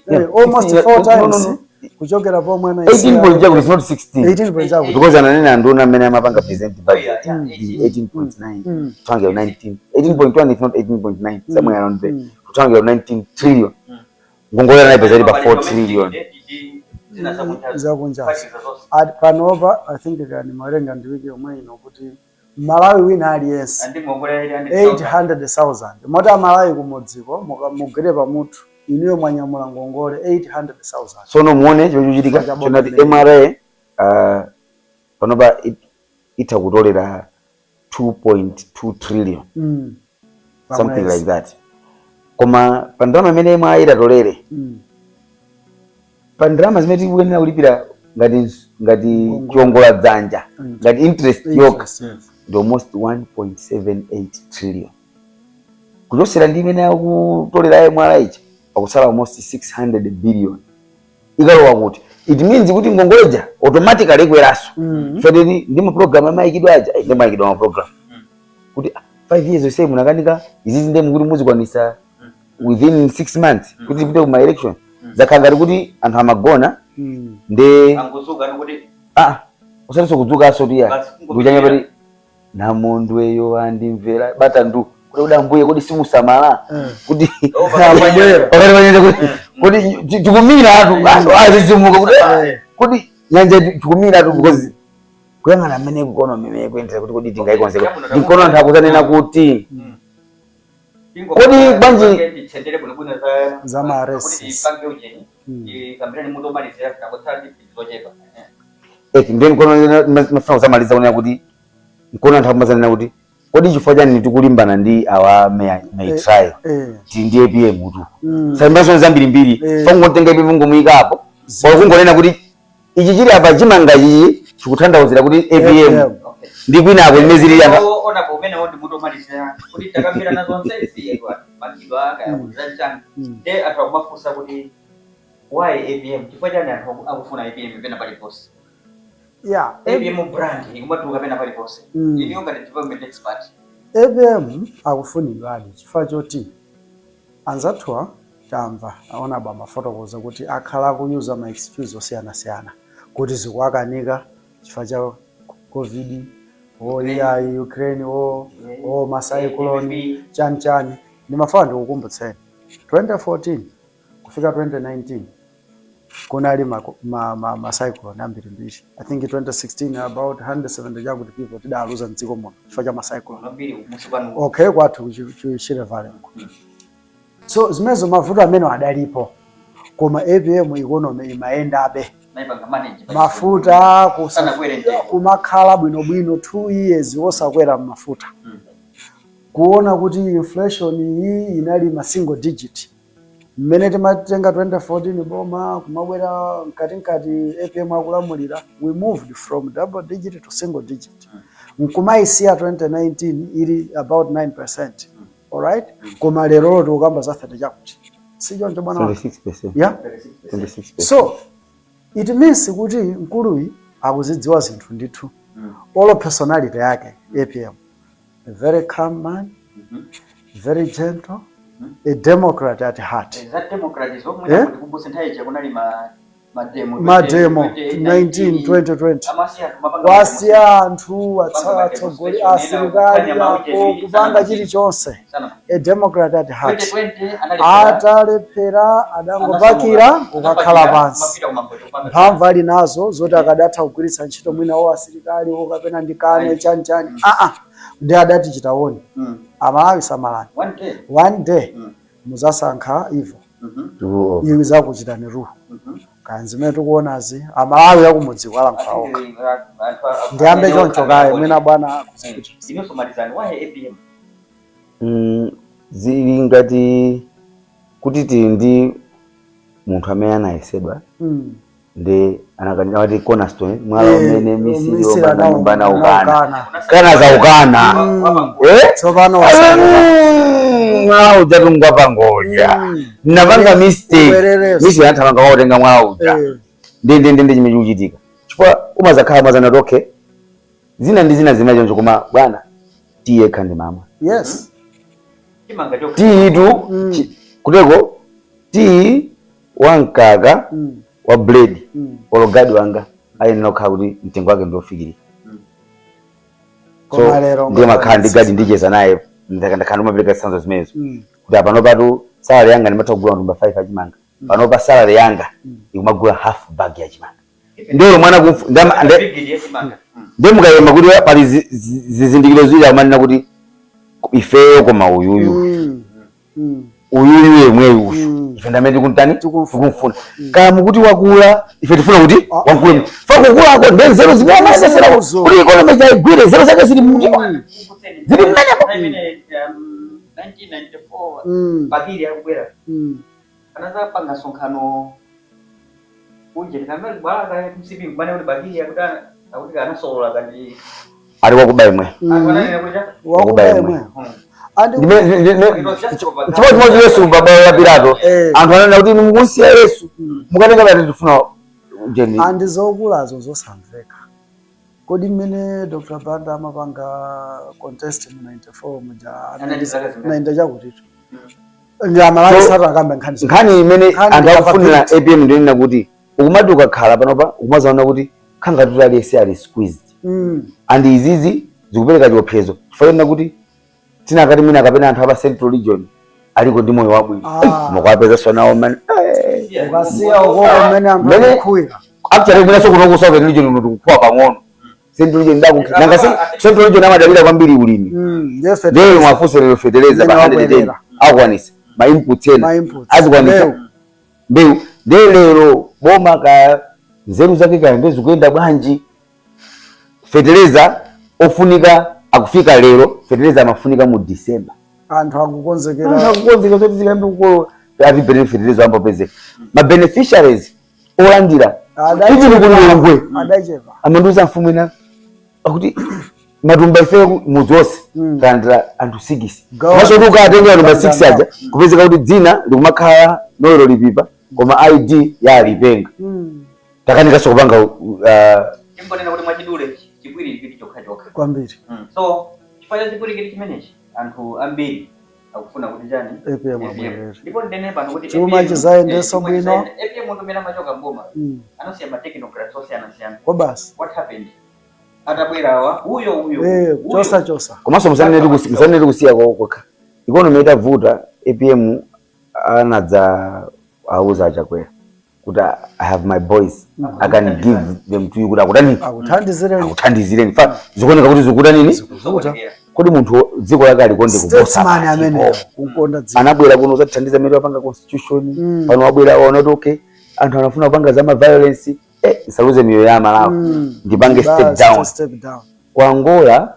Yeah, Almost 16, four no, no, times no. kuchokera pomwe ana 18 point chakuti, it's not 16. 18 point chakuti. Because ananena nduna amene amapanga present budget Yeah. 18.9 kuthangira 19, 18.1 if not 18.9, somewhere around there, kuthangira 19 trillion. Ngongole anayipeza ili pa 4 trillion. Zakunjazo. Panopa I think kani mawerenga ndi wiki yomwe ino kuti Malawi wina aliyense 800,000, moti Amalawi kumudziko mugwire pamutu, inuyo mwanyamula ngongole 800,000. Sono muone chimene chikuchitika Chifukwa cha chonati boma. MRA panopa itha kutolera 2.2 trillion, something Pamwezi. like that. Koma pa ndalama imene MRA itatolere, pa ndalama zimene tikuyenera kulipira ngati Ngongole. chiongola dzanja, ngati interest yokha, Interest, yes. ndi almost 1.78 trillion. Kuchosera ndi imene akutolera MRA ichi, pakusala almost 600 billion. Ikalowa kuti, it means kuti ngongoleja automatically ikweranso. Fedeni ndi ma program amayikidwa aja, ndi mayikidwa ma program kuti, ah, 5 years yonse munakanika izizi, ndiye mukuti muzikwanisa within 6 months kuti tipite kuma election? Zakhala ngati kuti anthu amagona ndi Angozuka nikuti ah, usatinso kudzukanso tiya Basi, ndikuchanya pati namondweyo andimvera bata ndu kuti kuti ambuye, kodi simusamala kuti Akubwera. pakati panyanja kuti kuti tikumira anthu azizimuka kuti kuti Nyanja tikumira tu, because kuyang'ana mmene economy imene ikuyendera, kuti kodi tingaikonze. Ndikono anthu akuzanena kuti kodi bwanji Titsendere bwinobwino za Za ma arrests. kuti tipange ujeni, tikambirane mutu omalizira, tinangotsala ndi mphindi zochepa. Eti, ndiye nkono mafuna kusamaliza kunena kuti nkono anthu akumazanena kuti kodi chifukwa chani tikulimbana ndi awa may try ti ndi APM tu? Saimbaso zambirimbiri. Fangotenga APM ngomuyikapo, kungonena kuti ichi chili apa, chimanga chichi chikutanthauzira kuti APM APM. Ndi kwinako limene zili apa. Onapo umenewo ndi mutu omalizira, kuti takambirana zonse izi, mangidwa kaya zachani. Nde anthu akumafunsa kuti why APM? Chifukwa chani anthu akufuna APM pena paliponse? APM brand ikumatuluka pena paliponse. Iniyo ngati development expert. APM akufunidwadi chifukwa choti anzathuwa, tamva aonabo amafotokoza kuti akhala akuyuza ma excuse osiyanasiyana kuti zikuwakanika chifukwa cha COVID, o iyayi, Ukraine, o ma cyclone, chani chani. Ndimafuna ndikukumbutseni, 2014 kufika 2019 kunali ma cyclone ambirimbiri. I think 2016 about 170 chakuti people tidaluza mdziko muno chifukwa cha ma cyclone. Ambiri kumusi kwanu. Okay, kwathu ku Shire Valley uko. So zimenezo, mavuto amene adalipo, koma APM economy imayendabe. Naipanga manage. Mafuta Sanakwere mtengo. kumakhala bwinobwino, 2 years wosakwera mafuta. Kuona kuti inflation iyi inali ma single digit mmene timatenga 2014 boma, kumabwera mkatikati APM akulamulira, we moved from double digit to single digit, nkumayisiya 2019 ili about 9%, alright? Koma lero tikukamba za 30 chakuti, si choncho, bwana wanga? 26%. Yeah. 26%. So it means kuti mkuluyi akuzidziwa zinthu ndithu. Olo personality yake, APM, a very calm man, very gentle, a democrat at heart. Za democracy zomwe Eh? ndikumbutse, nthawi ija kunali ma demo. Ma demo 19 2020. Amasiya anthu mapanga. Wasiya anthu Kupanga atsogoli, demonstration, asilikali ena apo kupanga chilichonse. Sana. A democrat at heart. 2020 analephera. Atalephera, adangopakira kukakhala pansi. Mphamvu ali nazo zoti akadatha kugwiritsa ntchito mwina wo asilikali wo kapena ndikane chani chani, aa, ndi adati chitawoni, Amalawi samalani, One day. one day muzasankha ivo, iwi zakuchitani ruhu. Kaya zimene tikuonazi, Amalawi akumudzi kwalankhula okha. Ndiyambe choncho kaye, mwina bwana kuzipitiriza. Inonso malizani, why APM? Zili ngati kuti tili ndi munthu amene anayesedwa ndi anakanira, wati cornerstone, mwala umene misiri misiri wopanga nyumba anaukana. Anaukana. Kana zaukana. Eh? Tsopano wasala. Mwala uja tungwa pangoja, napanga mistake. Ubwerereso. Misiri anathamanga wakutenga mwala uja. Ndi chimene chikuchitika, chifukwa umazakhala mazana kuti okay, zina ndi zina zimene choncho, koma bwana, tiyekha ndi mama. Chimanga chokha. Tiyitu kuteko tiyi wamkaka wa bread, ologadi wanga ayenera kukhala kuti mtengo wake ndiofikirika. Koma lero Ndiye makhala ndi gadi, ndicheza naye, ndakhala ndimapereka zitsanzo zimenezo kuti apano patu salary yanga ndimatha kugula matumba 5 achimanga, panopa salary yanga ikumagula half bag ya chimanga. Ndiyo mwana Big ya chimanga. Ndiye mukayema kuti pali zizindikiro ziwiri, akumanena kuti ifeyo, koma uyuyu, uyuyu yemweyu uyu, ife ndamene tikuntani? Tikumfuna. Tikumfuna. Kaya mukuti wakula, ife tifuna kuti wakule, fa kukulako ndi nzeru zimene amayesesera Nzeruzo. kuti economy chayigwire, nzeru zake zili mmutima, zili mmenepo. Imene 1994 Bakili akubwera, anazapanga msonkhano kunje tikamene bwala MCP, kumane kuti Bakili akuti akuti anasolola kandi. Ali wakuba imwe. Anthu ananena kuti Wakuba Wakuba imwe. Andi It was just propaganda. Chimodzimodzi Yesu baba ya Pilato. Anthu ananena kuti inu mukusiya Yesu, mukatenga pati tifuna ujeni. Andi zokulazo zosamveka. Kodi mmene Dr. Banda amapanga contest mu 94 muja, Anali zaka zingati? 90 chakutito, ndi Amalawi So, satu akambe nkhani nkhani imene Nkhani anthu akufunira capability. APM ndionena kuti ukumati ukakhala panopa ukumazaona kuti khangati aliyese ali squeezed, and izizi zikupereka chiopsezo chifukwa kuti tinakati mwina kapena anthu apa Central Region aliko ndi moyo wabwino, mukuwapeza nawo man. Ukasiya ukoko mmene anthu Mmene akukhwira. Actually, mwinaso kuno ku Southern Region uno tikuphwa pang'ono. Central Region ndaku nanga Central Region amadalira kwambiri ulimi. Ndiye Lero fertilizer. mwafunse lero fertilizer pa Mmene 110 wabwerera. akwanisa ma inputs ena Ma inputs. azikwanisa Mbewu. Mbewu. Ndiye lero boma ka nzeru zake kayende zikuyenda bwanji, fertilizer ofunika akufika lero, fertilizer amafunika mu December. Anthu akukonzekera. Anthu akukonzekera zoti zikayambe kukolola, ati fertilizer ambopezeka, ma beneficiaries olandira even ku Lilongwe Adachepa. Amandiuza mfumu ina akuti matumba ife mudzi wonse kalandira anthu 6. Gawa- Maso kuti ukatenga matumba 6 aja, kupezeka kuti dzina likumakhala Noel Lipipa koma ID ya Alipenga. Takanikaso kupanga Tingonena kuti mwachidule chipwirikiti chokha chokha. Kwambiri. So chifukwa cha chipwirikiti chimenechi, anthu ambiri akufuna kuti chani? APM abwerere. Ndipo ndinene pano kuti Chuma APM chizayendenso chuma bwino. APM munthu umene amachoka mboma anasiya ma technocrats osiyanasiyana. Kwa basi. What happened atabwera awa, uyo uyo uyo? Chosa chosa. Komanso musanene kusiya kokha. Economy itavuta, APM anadza auza aChakwera kuti, "I have my boys, I can give them to you," kuti akutani? Akuthandizireni. Akuthandizireni. Fa zikuoneka kuti zikuta nini? Zokonekera. Kodi munthu dziko lake alikonde kuposa Statesman pati? amene kukonda dziko. Anabwera kuno uzatithandiza mmene wapanga constitution. Pano wabwera, waona kuti okay, anthu anafuna kupanga za ma violence, isaluze miyoyo ya Malawi, ndipange step Basi, down. Step down. Ku Angola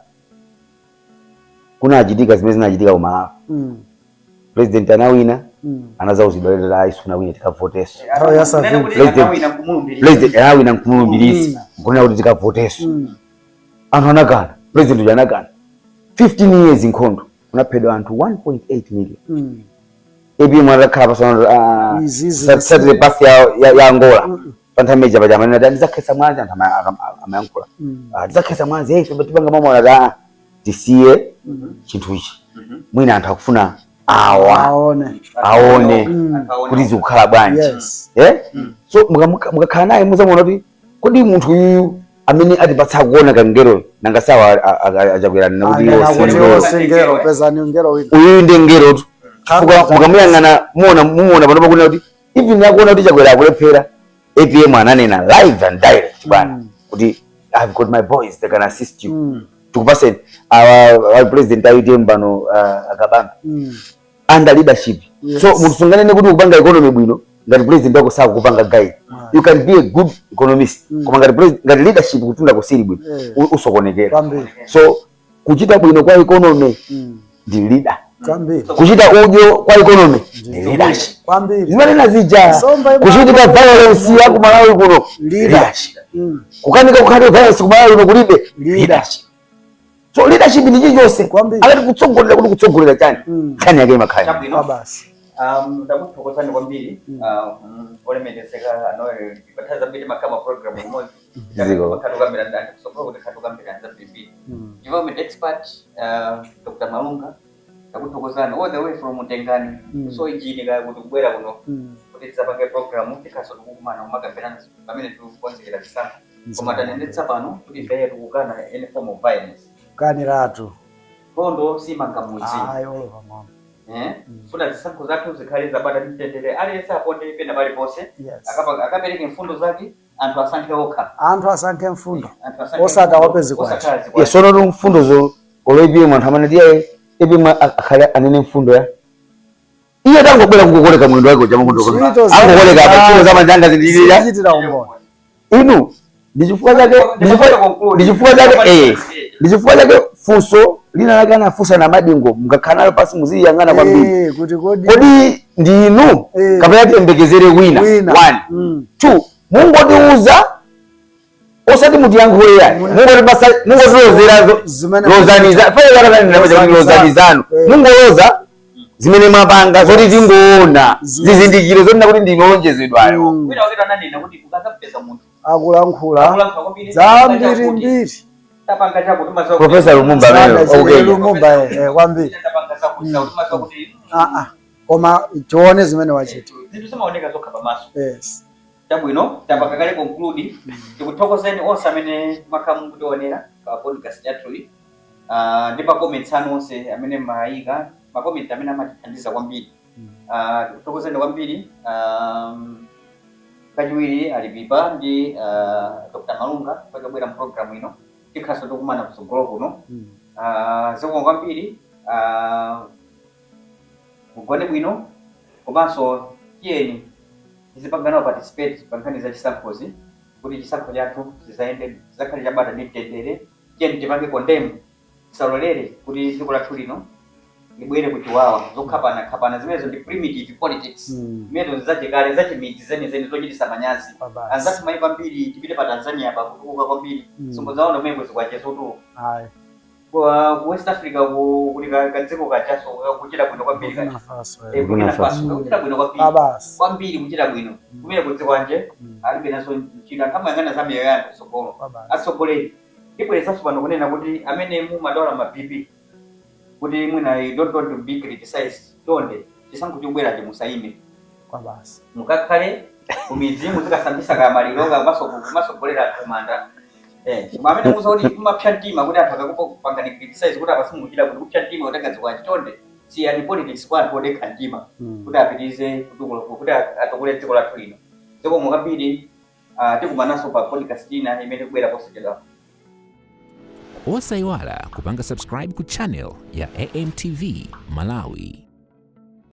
kunachitika zimene zinachitika ku Malawi. President anawina, anazauzidwa lero, ayi, sunawine, tikavoteso. Nthawi ya Savimbi. Kunena kuti anawina kumulumbirira. President anawina nkumulumbirisa, nkunena kuti tikavoteso. Anthu anakana, president uja anakana. 15 years nkhondo, kunaphedwa anthu 1.8 million. APM atakhala pasana Izizi tsatire path ya Angola. Pa nthawi imeneja paja amanena kuti ndidzakhetsa mwazi, anthu amayankhula. Ah, ndidzakhetsa mwazi, hey, ife tipanga mamwe anati, ah, tisiye chinthuchi. Mwina anthu akufuna awa aone. Aone Anthu aone. kuti zikukhala bwanji. Eh? So mukakhala naye muzamuona kuti kodi munthu uyu amene atipatsa kuona kangeroyo, nanga sawa aChakwera nena kuti Anena iwo kuti si ngero. iwo si ngero, pezani ngero wina. Uyu ndi ngero tu, chifukwa mukamuyang'ana muona, mumuona panopa kunena kuti even akuona kuti Chakwera akulephera, APM ananena live and direct, bwana, kuti, "I've got my boys, they can assist you." Tikupaseni our president a UTM pano, akabamba under leadership. So munthu sunganene kuti ukupanga economy bwino ngati president wako sakukupanga guide. You can be a good economist, koma ngati president, ngati leadership kutunda kusiri bwino, usokonekera. Kwambiri. So kuchita bwino kwa economy ndi leader. Kwambiri. Kuchita udyo kwa economy ndi leadership. Kwambiri. Zimanena zija Somba kuchitika violence ya ku Malawi kuno, Leader. leadership. Kukanika kukhale violence ku Malawi kuno kulibe, Leader. leadership. So leadership ndi chilichonse. Kwambiri. Akati kutsogolera, kuti kutsogolera chani? Nkhani yake imakhala Chabwino. Kwa basi. Ndakuthokozani kwambiri, olemekezeka Noel. Pathazi zambiri makama program imodzi. Ziko. Makhatukambira ndikusokola kuti khatukambira zambiri. Development expert, Dr. Malunga, ndakuthokozani all the way from Mtengani. So injini kaya kuti kubwera kuno kuti tisapange program, tikhaso tikukumana kumakambirana pamene tikukonzekera zisankho. Koma tanenetsa pano kuti ifeyo tikukana any form of violence. Kaniratu. Nkhondo simanga mudzi. Ayi, olo pang'ono. Eh? Funa zisankho zathu zikhale zabata ndi mtendere, aliyense aponde pena paliponse. Akapereke mfundo zake, anthu asankhe okha. Anthu asankhe mfundo. Anthu asankhe Osati mfundo, awape zikwanje. osakhala zikwanje. Yes, sono mfundo zo olo APM, anthu amene tiye APM akhale anene mfundo ya iye, tangobwera kungokoleka mwendo wake uja makondo. Ntchito Angokoleka apa, ntchito za manjanga zindilira. Zichitira umboni. Inu ndi chifukwa chake funso lina lake anafunsa na Madingo, mukakhala nalo pasi muziyang'ana kwambiri. Kuti kodi Kodi ndinu kapena tiyembekezere wina? Wina. One, two, mungotiuza, osati mutiyankhule yani, mungotipasa, mungotilozera. Zimene Lozaniza lozanizano. Mungoloza zimene mwapanga zoti tingoona zizindikiro zonena kuti ndinu olonjezedwayo. Wina wakati ananena kuti ukazapeza munthu akulankhula akulankhula kwambiri, zambirimbiri, tapanga chakuti umadziwa Professor Lumumba amene Sana okay. Lumumba, kwambiri. Tapanga zakuti zakuti, umadziwa kuti Ah, ah. Koma tione zimene wachita. Zinthu zimaoneka zokha pamaso. Chabwino, tapanga kale conclude. Tikuthokozeni onse amene mwakhala mukutionera pa podcast yathuyi, ndi pa comments anu onse amene mayika, ma comment amene amatithandiza kwambiri. Tikuthokozeni kwambiri. Kachiwiri alipipa ndi Dr. Malunga pakabwera mpulogalamu ino. Tikhaso tikumana kutsogolo kuno. Zikomo kwambiri. Mugone bwino, komanso tiyeni tizipanganawo participate pa nkhani za chisankhozi kuti chisankho chathu chizayende, chizakhale chabata ndi mtendere. Tiyeni tipange condemn, tisalolere kuti dziko lathu lino libwere kuchiwawa, zokhapana khapana. Zimenezo ndi primitive politics. Zimenezo zachikale, zachimidzi zenizeni, zochitisa manyazi. Kwabasi. Anzathu maiko ambiri, tipite pa Tanzania pa, kutukuka kwambiri. Simudzaona kumene zikwanje zotuluka. Ayi. Ku West Africa kuli kadziko kachaso kuchita bwino kwambiri Burkina kacha. Faso. Eh, Burkina Burkina Faso Faso. kuchita bwino kwambiri. Kwabasi. Kwambiri kuchita bwino. Kumene kudzikwanje alibe naso ntchito. Anthu amayang'ana za miyoyo ya anthu tsogolo. Kwabasi. Atsogoleri, ndibwerezanso pano kunena kuti amene mumadwala ma BP, kuti mwina you don't want to be criticized, chonde chisankho chikubwerachi musayime. Kwabasi. Mukakhale kumidzi, muzikasambisa kamaliro, kumasogolera anthu kumanda. Koma amene muza kuti mumapsya mtima kuti anthu akakupangani criticize kuti apa simukuchita, kuti kupsya mtima kutenga zikwanje, chonde siyani politics kwa anthu odekha mtima kuti apitirize kutukula, kuti atukule dziko lathu lino. Zikomo kwambiri. Tikumananso pa podcast ina imene ikubwera posachedwa. Osayiwala kupanga subscribe ku channel ya AMTV Malawi.